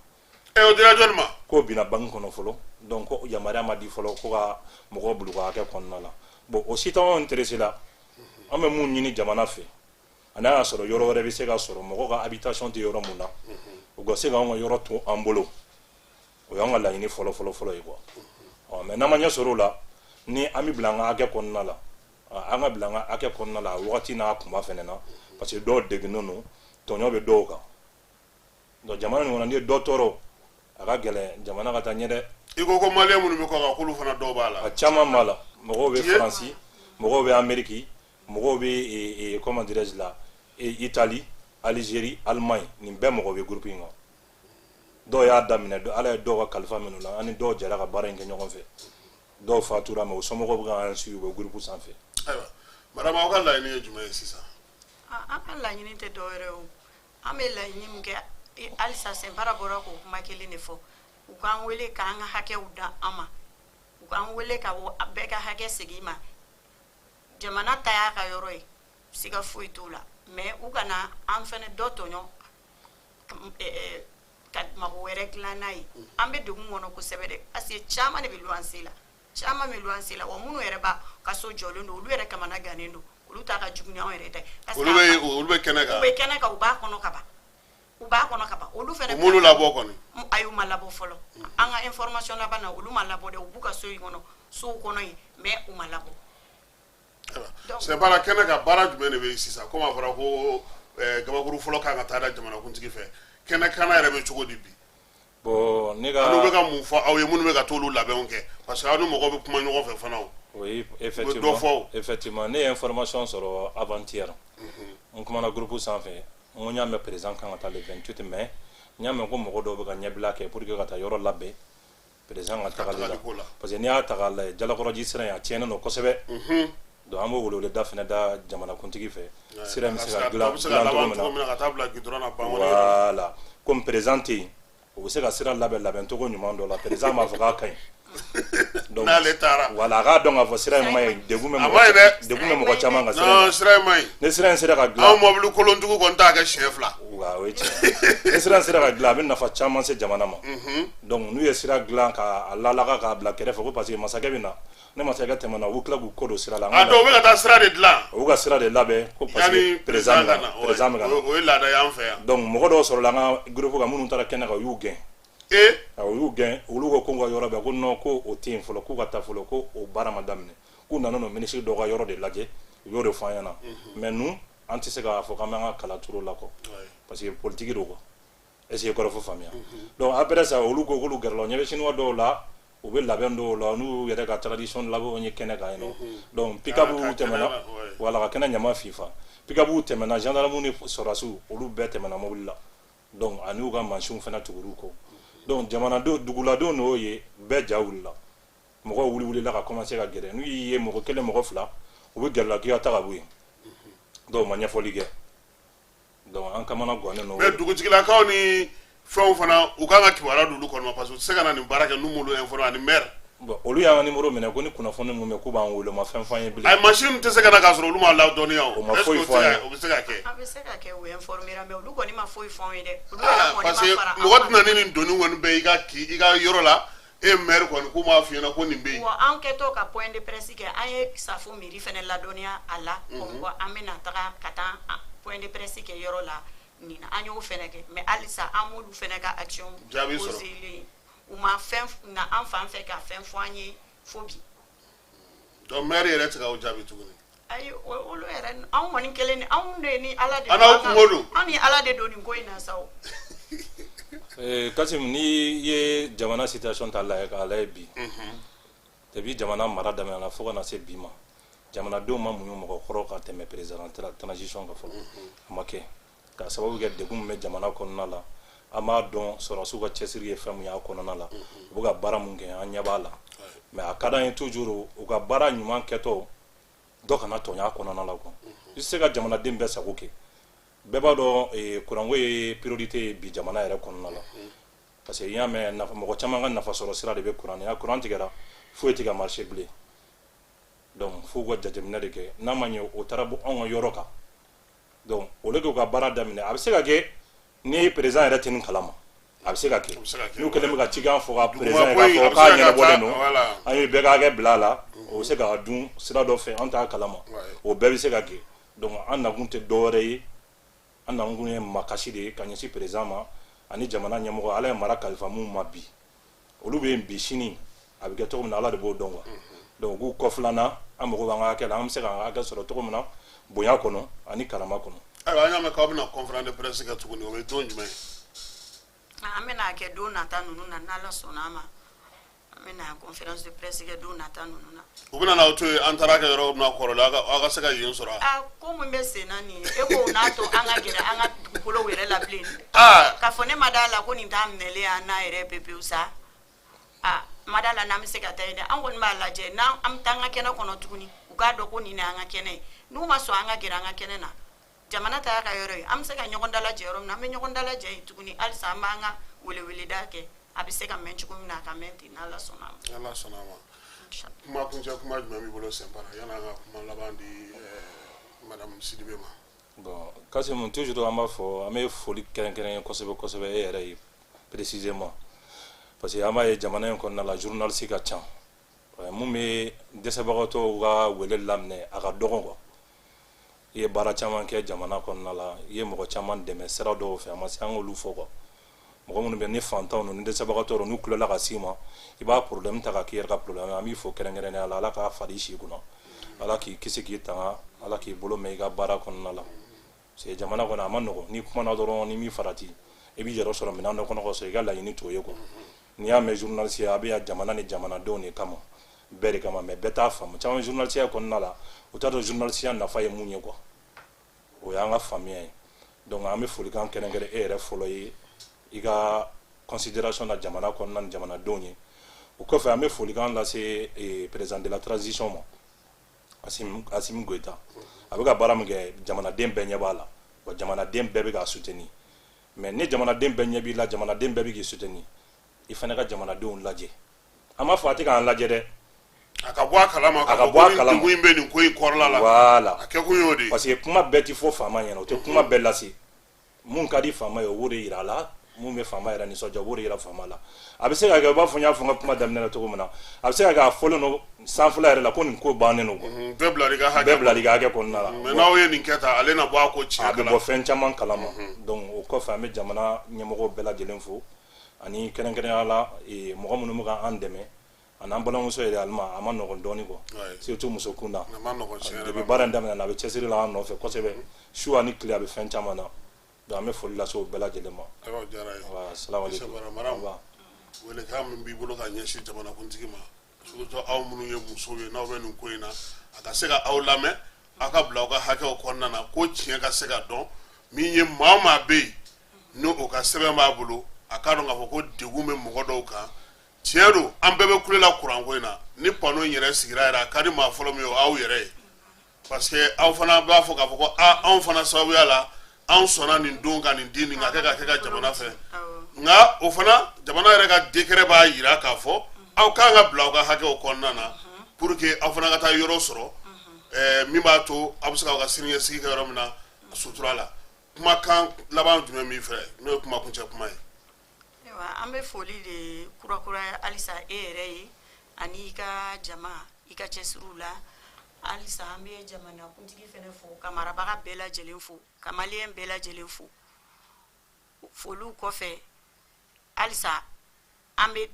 Ɛ, o dira jɔni ma? K'o binna banque kɔnɔ fɔlɔ. Donc ko yamaruya ma di fɔlɔ ko ka mɔgɔw bila u ka hakɛ kɔnɔna la. Bon, o si t'anw intéressé la. An bɛ mun ɲini jamana fɛ, a n'a y'a sɔrɔ yɔrɔ wɛrɛ bɛ se ka sɔrɔ, mɔgɔw ka habitation tɛ yɔrɔ mun na, u ka se k'anw ka yɔrɔ to an bolo, o y'an ka laɲini fɔlɔ fɔlɔ fɔlɔ ye quoi. Ɔ, mais n'an ma ɲɛ sɔrɔ o la, ni an bɛ bila an ka hakɛ kɔnɔna la, an ka bila an ka hakɛ kɔnɔna la a wagati n'a kunba fɛnɛ na, parce que dɔw degunnen don, tɔɲɔ bɛ dɔw kan. Donc jamana nin kɔnɔ, n'i ye dɔ tɔɔrɔ, a ka gɛlɛn jamana ka taa ɲɛ dɛ. I ko ko malien minnu bɛ kɔ kan, k'olu fana dɔw b'a la. A caman b'a la. Mɔgɔw bɛ Tiɲɛ. Faransi, mɔgɔw bɛ Amérique, mɔgɔw bɛ comment dirais-je la, Italie, Algérie, Allemagne, nin bɛɛ mɔgɔ bɛ groupe in kan. Dɔw y'a daminɛ, Ala ye dɔw ka kalifa minnu la, an ni dɔw jɛra ka baara in kɛ ɲɔgɔn fɛ. Dɔw fatura, mais u somɔgɔw bɛ k'an suivre, u bɛ groupe sanfɛ. Ayiwa, madame, aw ka laɲini ye jumɛn ye sisan? An ka laɲini tɛ dɔwɛrɛ ye o. An bɛ laɲini min kɛ halisa, Sɛnpara bɔra k'o kuma kelen de fɔ: u k'an wele k'an ka hakɛw da an ma, u k'an wele ka bɛɛ ka hakɛ segin i ma. Jamana ta y'a ka yɔrɔ ye, siga foyi t'o la, mais u kana an fɛnɛ dɔ tɔɲɔ ka mago wɛrɛ dilan n'a ye. An bɛ degun kɔnɔ kosɛbɛ dɛ, parce que caman de bɛ luwanse la, caman bɛ luwanse la. Wa minnu yɛrɛ b'a ka so jɔlen don, olu yɛrɛ kamana gannen don, olu ta ka jugu ni anw yɛrɛ ta ye. Parce que Olu bɛ kɛnɛ u kan? bɛ kɛnɛ kan, u b'a kɔnɔ ka ban, u b'a kɔnɔ ka ban, olu fɛnɛ. U m'olu labɔ kɔni? Ayi, u ma labɔ fɔlɔ. An ka information laban na, olu ma labɔ dɛ. U b'u ka so in kɔnɔ, sow kɔnɔ yen, mais u ma labɔ. Donc Sɛnpara, kɛnɛ kan, baara jumɛn de bɛ yen sisan? Komi a fɔra ko gabakuru fɔlɔ kan ka taa da jamanakuntigi fɛ, kɛnɛ kana yɛrɛ bɛ cogo di bi? Bon, ne ka Ani u bɛ ka mun fɔ aw ye, minnu bɛ ka t'olu labɛnw kɛ? Parce que aw ni mɔgɔw bɛ kuma ɲɔgɔn fɛ fana o. Oui, U bɛ dɔ effectivement. fɔ o. Effectivement, ne ye information sɔrɔ avant-hier. N kumana groupe sanfɛ, n ko n y'a mɛn président kan ka taa le 28 mai, n y'a mɛn ko mɔgɔ dɔw bɛ ka ɲɛbila kɛ pour que ka taa yɔrɔ labɛn président ka tagali la. Tagali ko la. Parce que n'i y'a ta k'a lajɛ, Jalakɔrɔji sira in, a tiɲɛnen don kosɛbɛ. Donc an b'o weleweleda fɛnɛ da jamanakuntigi fɛ, sira in bɛ se ka dilan bɛ se ka dilan cogo laban min cogo na. min na, ka taa bila goudron na Bankɔni yɔrɔ la. Voilà, comme président tɛ yen, o bɛ se ka sira labɛn labɛncogo ɲuman dɔ la, président b'a fɔ k'a ka ɲi. Donc N'ale taara. Voilà, a k'a dɔn k'a fɔ sira in ma ɲi, degun bɛ A mɔgɔ ma ɲi dɛ. degun bɛ mɔgɔ caman kan sira in Non, na. sira in ma ɲi. Ni sira in sera ka Anw dilan, mɔbili kolontigiw kɔni t'a kɛ siɲɛ 2. Wa o ye tiɲɛ ye. Ni sira in sera ka dilan, a bɛ nafa caman se jamana ma. Donc n'u ye sira dilan k'a lalaga k'a bila kɛrɛfɛ, ko parce que masakɛ bɛ na, ni masakɛ tɛmɛna, u bɛ tila k'u kɔ don sira la. A dɔw bɛ ka taa sira de dilan U ka sira de labɛn ko parce que yanni président président ka bɛ na. na, président bɛ ka na. O ye laada y'an fɛ yan. Donc mɔgɔ dɔw sɔrɔla an ka groupe kan minnu taara kɛnɛ kan, u y'u gɛn. Awɔ, u y'u gɛn. Olu ko k'u ka yɔrɔ bɛɛ ko non, ko o tɛ yen fɔlɔ, k'u ka taa fɔlɔ, ko o baara ma daminɛ, k'u nana n'o ministre dɔw ka yɔrɔ de lajɛ, u y'o de fɔ an ɲɛna. Mais nous, an tɛ se k'a fɔ k'an b'an ka kala turu o la quoi, parce que politique don quoi. Est-ce que kɔrɔfɔ faamuya? Donc après ça, olu ko k'olu gɛrɛla, ɲɛ bɛ chinois dɔw la, u bɛ labɛn dɔw la, n'u yɛrɛ ka tradition labɛnw ye kɛnɛ kan yen nɔ. Donc pick-up tɛmɛna, voilà, ka kɛnɛ ɲama fifa. Pick-up tɛmɛna, gendarme ni sɔrɔdasiw, olu bɛɛ tɛmɛna mobili la. Donc ani u ka mansinw fana tugur'u kɔ. Donc jamanadenw, duguladenw n'o ye, bɛɛ ja wulila, mɔgɔw wuli wulila ka commencer ka gɛrɛ. N'u y'i ye mɔgɔ kelen, mɔgɔ fila, u bɛ gɛrɛ la k'i ka taa ka bɔ yen. Dɔw ma ɲɛfɔli kɛ, donc an kamana gannen don. Mais dugutigilakaw ni fɛnw fana, u kan ka kibaruya d'olu kɔnɔ ma, parce que u tɛ se ka na nin baara kɛ n'u m'olu informer, ani maire. Bon, olu y'an ka numéro minɛ ko ni kunnafoni mun bɛ, k'u b'an wele. U ma fɛn fɔ an ye bilen. Ayi, machine tɛ se ka na k'a sɔrɔ olu ma ladɔnniya o. O ma foyi fɔ an ye. O bɛ se ka kɛ. A bɛ se ka kɛ, u informer, mais olu kɔni ma foyi fɔ an ye dɛ. Olu yɛrɛ kɔni parce que ma fara mɔgɔ tɛna ni nin doni kɔni bɛɛ i ka yɔrɔ la, e maire kɔni, k'u m'a f'i ɲɛna ko nin bɛ yen. Wa an kɛtɔ ka point de presse kɛ, an ye Safo mairie fɛnɛ ladɔnniya a la, comme quoi an bɛna taga ka taa point de presse kɛ yɔrɔ la nin na. An y'o fɛnɛ kɛ, mais halisa an m'olu fɛnɛ ka action jaabi sɔrɔ. Poselen u ma fɛn na an fan fɛ ka fɛn fɔ an ye fo bi. Donc maire yɛrɛ tɛ k'aw jaabi tuguni. Ayi, olu yɛrɛ, anw kɔni kelen ni anw de ni Ala de An n'aw kungo don. Anw ni Ala de don nin ko in na sa o. Kasim, n'i ye jamana situation ta lajɛ k'a lajɛ bi, depuis jamana mara daminɛna fo ka na se bi ma, jamanadenw ma muɲu mɔgɔ kɔrɔ ka tɛmɛ président transition kan fɔlɔ. A ma kɛ k'a sababu kɛ degun min bɛ jamana kɔnɔna la. An b'a dɔn sɔrɔdasiw ka cɛsiri ye fɛn mun y'a kɔnɔna la, u bɛ ka baara mun kɛ, an ɲɛ b'a la. Mais a ka d'an ye toujours, u ka baara ɲuman kɛtɔ, dɔ kana tɔɲɔ a kɔnɔna la quoi. I tɛ se ka jamanaden bɛɛ sago kɛ. Bɛɛ b'a dɔn kuranko ye priorité ye bi jamana yɛrɛ kɔnɔna la, parce que i y'a mɛn, mɔgɔ caman ka nafa sɔrɔ sira de bɛ kuran na. Kuran tigɛra, foyi tɛ ka marcher bilen. Donc f'u ka jateminɛ de kɛ, n'a ma ɲɛ, o taara bɔ anw ka yɔrɔ kan. Donc au lieu que u ka baara daminɛ, a bɛ se ka kɛ ni président yɛrɛ tɛ nin kalama, a bɛ se ka kɛ n'u kɛlen bɛ ka cikan fɔ ka président ye k'a fɔ k'a ɲɛnabɔlen don, an ye bɛɛ ka hakɛ bila a la, o bɛ se ka dun sira dɔ fɛ, an t'a kalama, o bɛɛ bɛ se ka kɛ. Donc an nakun tɛ dɔwɛrɛ ye, an nakun ye makasi de ye ka ɲɛsin président ma ani jamana ɲɛmɔgɔ. Ala ye mara kalifa mun ma bi, olu bɛ yen bi, sini a bɛ kɛ cogo min na, Ala de b'o dɔn quoi. Donc u k'u kɔfilan, an mago b'an ka hakɛ la, an bɛ se k'an ka hakɛ sɔrɔ cogo min na, bonya kɔnɔ ani karama kɔnɔ. Ayiwa, an y'a mɛn k'aw bɛna conférence de presse kɛ tuguni, o bɛ don jumɛn? An bɛna kɛ don nata ninnu na, n'Ala sɔnna a ma. An bɛna conférence de presse kɛ don nata ninnu na. U bɛna n'aw to yen, an taara kɛ yɔrɔ min na kɔrɔlen, aw ka se ka yen sɔrɔ. Aa, ko min bɛ sen na nin ye, e ko n'a to an ka gɛrɛ an ka dugukolow yɛrɛ la bilen, k'a fɔ ne ma d'a la ko nin t'a minɛlen an n'a yɛrɛ pepewu sa. Aa, ma d'a la n'an bɛ se ka taa yen dɛ. An kɔni b'a lajɛ n'an an bɛ taa an ka kɛnɛ kɔnɔ tuguni, u k'a dɔn ko nin de y'an ka kɛnɛ ye. N'u ma sɔn an ka gɛrɛ an ka kɛnɛ na, jamana ta y'a ka yɔrɔ ye, an bɛ se ka ɲɔgɔn dalajɛ yɔrɔ min na, an bɛ ɲɔgɔn dalajɛ yen tuguni. Halisa an b'an ka weleweleda kɛ, a bɛ se ka mɛn cogo min na, a ka mɛn ten, n'Ala sɔnna a ma. Ala sɔnna a ma. Kuma kuncɛ kuma jumɛn b'i bolo, Sɛnpara, yanni an ka kuma laban di madame Sidibe ma? Bon, Kasimu, toujours an b'a fɔ, an bɛ foli kɛrɛnkɛrɛn ye kosɛbɛ kosɛbɛ e yɛrɛ ye précisément, parce que an b'a ye jamana in kɔnɔna la, journaliste ka ca, mun bɛ dɛsɛbagatɔw ka wele laminɛ, a ka dɔgɔn quoi. I ye baara caman kɛ jamana kɔnɔna la, i ye mɔgɔ caman dɛmɛ sira dɔw fɛ, a ma se an k'olu fɔ quoi. Mɔgɔ minnu bɛ ni fantanw ni dɛsɛbagatɔw, n'u kulela ka s'i ma, i b'a problème ta ka k'i yɛrɛ ka problème. An b'i fo kɛrɛnkɛrɛnnenya la. Ala k'a fari si kunna, Ala k'i kisi k'i tanga, Ala k'i bolo mɛn i ka baara kɔnɔna la, parce que jamana kɔnɔ a ma nɔgɔn. N'i kumana dɔrɔn, ni min farati, i b'i yɛrɛ sɔrɔ minɛn dɔ kɔnɔ ka sɔrɔ i ka laɲini t'o ye quoi. N'i y'a mɛn journaliste, a bɛ yan jamana ni jamanadenw de kama, bɛɛ de kama, mais bɛɛ t'a faamu. Caman journaliste kɔnɔna la, u t'a dɔn journaliste nafa ye mun ye quoi. O y'an ka faamuya ye. Donc an bɛ folikan kɛrɛnkɛrɛn e yɛrɛ fɔlɔ ye, i ka considération na jamana kɔnɔna ni jamanadenw ye. O kɔfɛ, an bɛ folikan lase président de la transition ma, Assimi Goïta. A bɛ ka baara min kɛ, jamanaden bɛɛ ɲɛ b'a la wa, jamanaden bɛɛ bɛ k'a soutenir. Mais ni jamanaden bɛɛ ɲɛ b'i la, jamanaden bɛɛ bɛ k'i soutenir, i fana ka jamanadenw lajɛ. An b'a fɔ a tɛ k'an lajɛ dɛ. A ka bɔ a kalama. A ka bɔ a kalama. Degun in bɛ nin ko in kɔrɔla la. Voilà. A kɛkun y'o de ye. Parce que kuma bɛɛ ti fɔ faama ɲɛna, o tɛ kuma bɛɛ lase. Mun ka di faama ye, o b'o de yira a la. Mun bɛ faama yɛrɛ nisɔndiya, o b'o de yira faama la. A bɛ se ka kɛ, u b'a fɔ, n y'a fɔ n ka kuma daminɛ na cogo min na, a bɛ se ka kɛ a fɔlen don sanfɛla yɛrɛ la ko nin ko bannen don quoi. Bɛɛ bila i ka hakɛ. Bɛɛ bila i ka hakɛ kɔnɔna la. Mais n'aw ye nin kɛ tan, ale na bɔ a ko tiɲɛ. A bɛ bɔ fɛn caman kalama. Donc o kɔfɛ, an bɛ jamana ɲɛmɔgɔw bɛɛ lajɛlen fo, ani kɛrɛnkɛrɛnnenya la mɔgɔ minnu bɛ ka an dɛmɛ, a n'an balimamuso yɛrɛ Alima. A ma nɔgɔn dɔɔni quoi, surtout muso kunda. A ma nɔgɔn tiɲɛ yɛrɛ la. Depuis baara in daminɛ na, a bɛ cɛsiri la an nɔfɛ kosɛbɛ, su ani tile, a bɛ fɛn caman na. Donc an bɛ foli lase o bɛɛ lajɛlen ma. Ayiwa, o diyara n ye. Wa salamu aleykum. Maramu, welekan min b'i bolo ka ɲɛsin jamanakuntigi ma, surtout aw minnu ye musow ye, n'aw bɛ nin ko in na, a ka se ka aw lamɛn, aw ka bila aw ka hakɛw kɔnɔna na, ko tiɲɛ ka se ka dɔn, min ye maa o maa bɛ yen ni o ka sɛbɛn b'a bolo, a k'a dɔn k'a fɔ ko degun bɛ mɔgɔ dɔw kan. Tiɲɛ don, an bɛɛ bɛ kule la kuranko in na. Ni panneau in yɛrɛ sigira yɛrɛ, a ka di maa fɔlɔ min ye, o aw yɛrɛ ye, parce que aw fana b'a fɔ k'a fɔ ko aa, anw fana sababuya la, anw sɔnna nin don ka nin di nin ka kɛ ka kɛ ka jamana fɛ. Nka o fana, jamana yɛrɛ ka décret b'a jira k'a fɔ aw kan ka bila aw ka hakɛw kɔnɔna na pour que aw fana ka taa yɔrɔ sɔrɔ min b'a to aw bɛ se k'aw ka siniɲɛsigi kɛ yɔrɔ min na sutura la. Kumakan laban jumɛn b'i fɛ, n'o ye kuma kuncɛ kuma ye? Ayiwa, an bɛ foli de kurakuraya halisa e yɛrɛ ye ani i ka jama, i ka cɛsiriw la. Halisa an bɛ jamanakuntigi fɛnɛ fo, ka marabaga bɛɛ lajɛlen fo, ka maliyɛn bɛɛ lajɛlen fo. Foliw kɔfɛ, halisa an bɛ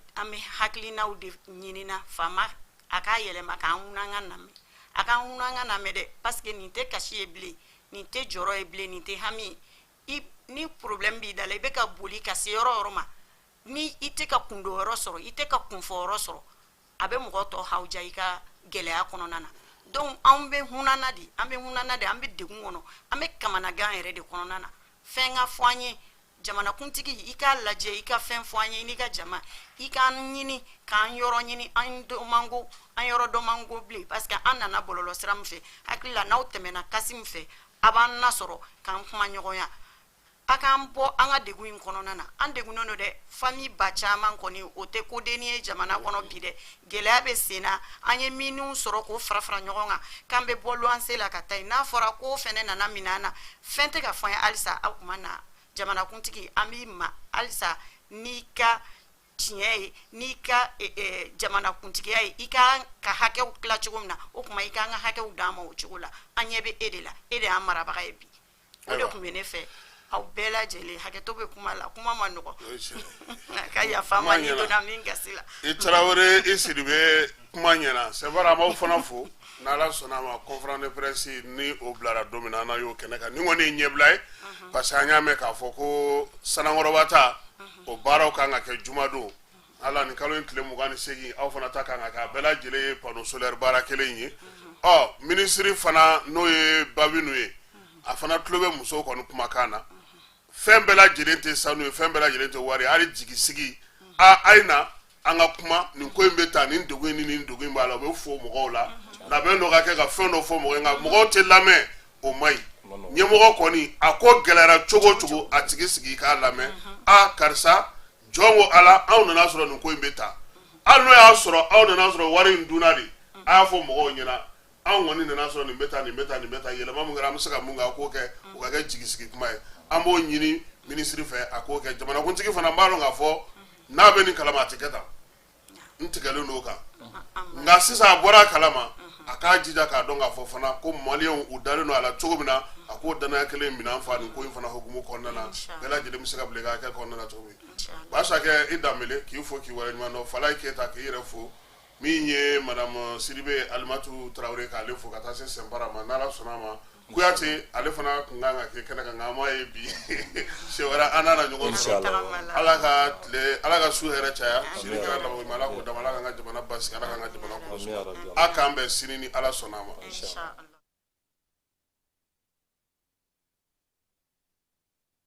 hakilinaw de ɲinina faama a k'a yɛlɛma k'an hunna ka lamɛn, a k'an hunna ka lamɛn dɛ, parce que nin tɛ kasi ye bilen, nin tɛ jɔrɔ ye bilen, nin tɛ hami ye. Ni problème b'i da la, i bɛ ka boli ka se yɔrɔ o yɔrɔ ma, ni i tɛ ka kundo yɔrɔ sɔrɔ, i tɛ ka kunfɔ yɔrɔ sɔrɔ, a bɛ mɔgɔ tɔ hawuja i ka gɛlɛya kɔnɔna na. Donc anw bɛ hunana de, an bɛ hunana de, an bɛ degun kɔnɔ, an bɛ kamanagan yɛrɛ de kɔnɔna na. Fɛn ka fɔ an ye, jamanakuntigi, i k'a lajɛ, i ka fɛn fɔ an ye n'i ka jama, i k'an ɲini, k'an yɔrɔ ɲini. An dɔn man go, an yɔrɔ dɔn man go bilen, parce que an nana bɔlɔlɔ sira min fɛ, hakili la n'aw tɛmɛna kasi min fɛ, a b'an nasɔrɔ k'an kuma ɲɔgɔnya, a k'an bɔ an ka degun in kɔnɔna na. An degunnen don dɛ, famille ba caman kɔni, o tɛ kodenni ye jamana kɔnɔ bi dɛ. Gɛlɛya bɛ sen na. An ye minnu sɔrɔ k'o fara fara ɲɔgɔn kan k'an bɛ bɔ luwanse la ka taa yen, n'a fɔra k'o fɛnɛ nana minɛ an na, fɛn tɛ ka fɔ an ye halisa. Aw kuma na, jamanakuntigi, an b'i ma halisa n'i ka tiɲɛ ye, n'i ka jamanakuntigiya ye, i ka ka hakɛw tila cogo min na, o tuma i k'an ka hakɛw d'an ma o cogo la. An ɲɛ bɛ e de la, e de y'an marabaga ye bi. O de tun bɛ ne fɛ. Aw bɛɛ lajɛlen, hakɛto bɛ kuma la, kuma ma nɔgɔ, ka yafa ma ni donna min gasi la. I Tarawele, i Sidibe, kuma ɲɛna. C'est vrai, an b'aw fana fo. N'Ala sɔnna a ma, conférence de presse ni o bilara don min na, an na y'o kɛnɛ kan. Nin kɔni ye ɲɛbila ye, parce que an y'a mɛn k'a fɔ ko Sanankɔrɔba ta o baaraw kan ka kɛ jumadon ala nin kalo in tile 28. Aw fana ta kan ka kɛ, a bɛɛ lajɛlen ye panneau solaire baara kelen ye. Ɔ, minisiri fana, n'o ye Babinu ye, a fana tulo bɛ musow kɔni kumakan na. Fɛn bɛɛ lajɛlen tɛ sanu ye, fɛn bɛɛ lajɛlen tɛ wari ye, hali jigisigi. A ye na an ka kuma, nin ko in bɛ taa, nin degun in ni nin degun in b'a la, u bɛ fo mɔgɔw la, labɛn dɔ ka kɛ ka fɛn dɔ fɔ mɔgɔ ye, nka mɔgɔw tɛ lamɛn, o man ɲi. Ɲɛmɔgɔ kɔni, a ko gɛlɛyara cogo o cogo, a tigi sigi i k'a lamɛn. A karisa, jɔn ko Ala, anw nana sɔrɔ nin ko in bɛ taa, hali n'o y'a sɔrɔ aw nana sɔrɔ wari in dunna de, a y'a fɔ mɔgɔw ɲɛna, anw kɔni nana sɔrɔ nin bɛ taa, nin bɛ taa, nin bɛ taa, yɛlɛma min kɛra, an bɛ se ka mun kɛ, a k'o kɛ, o ka kɛ jigisigi kuma ye. An b'o ɲini minisiri fɛ, a k'o kɛ. Jamanakuntigi fana b'a dɔn k'a fɔ n'a bɛ nin kalama, a tɛ kɛ tan, n tigɛlen don o kan. Nka sisan a bɔra a kalama, a k'a jija k'a dɔn k'a fɔ fana ko maliyɛnw u dalen don a la cogo min na, a k'o danaya kelen minɛn fa nin ko in fana hukumu kɔnɔna na, bɛɛ lajɛlen bɛ se ka bila i ka hakɛ kɔnɔna na cogo min. Basakɛ, i Danbele, k'i fo k'i waleɲuman dɔn. Falaye Keyita, k'i yɛrɛ fo. Min ye madame Sidibe Alimatu Tarawele, k'ale fo ka taa se Sɛnpara ma. N'Ala sɔnna a ma, Kuyate, ale fana tun kan ka kɛ kɛnɛ kan, nka an m'a ye bi. Siɲɛ wɛrɛ an n'a na ɲɔgɔn sɔrɔ. Ala ka tile, Ala ka su hɛrɛ caya. Sini kɛra laban ɲuman, Ala k'o d'an ma. Ala k'an ka jamana basigi, Ala k'an ka jamana kɔlɔsi. A k'an bɛn sini ni Ala sɔnna a ma.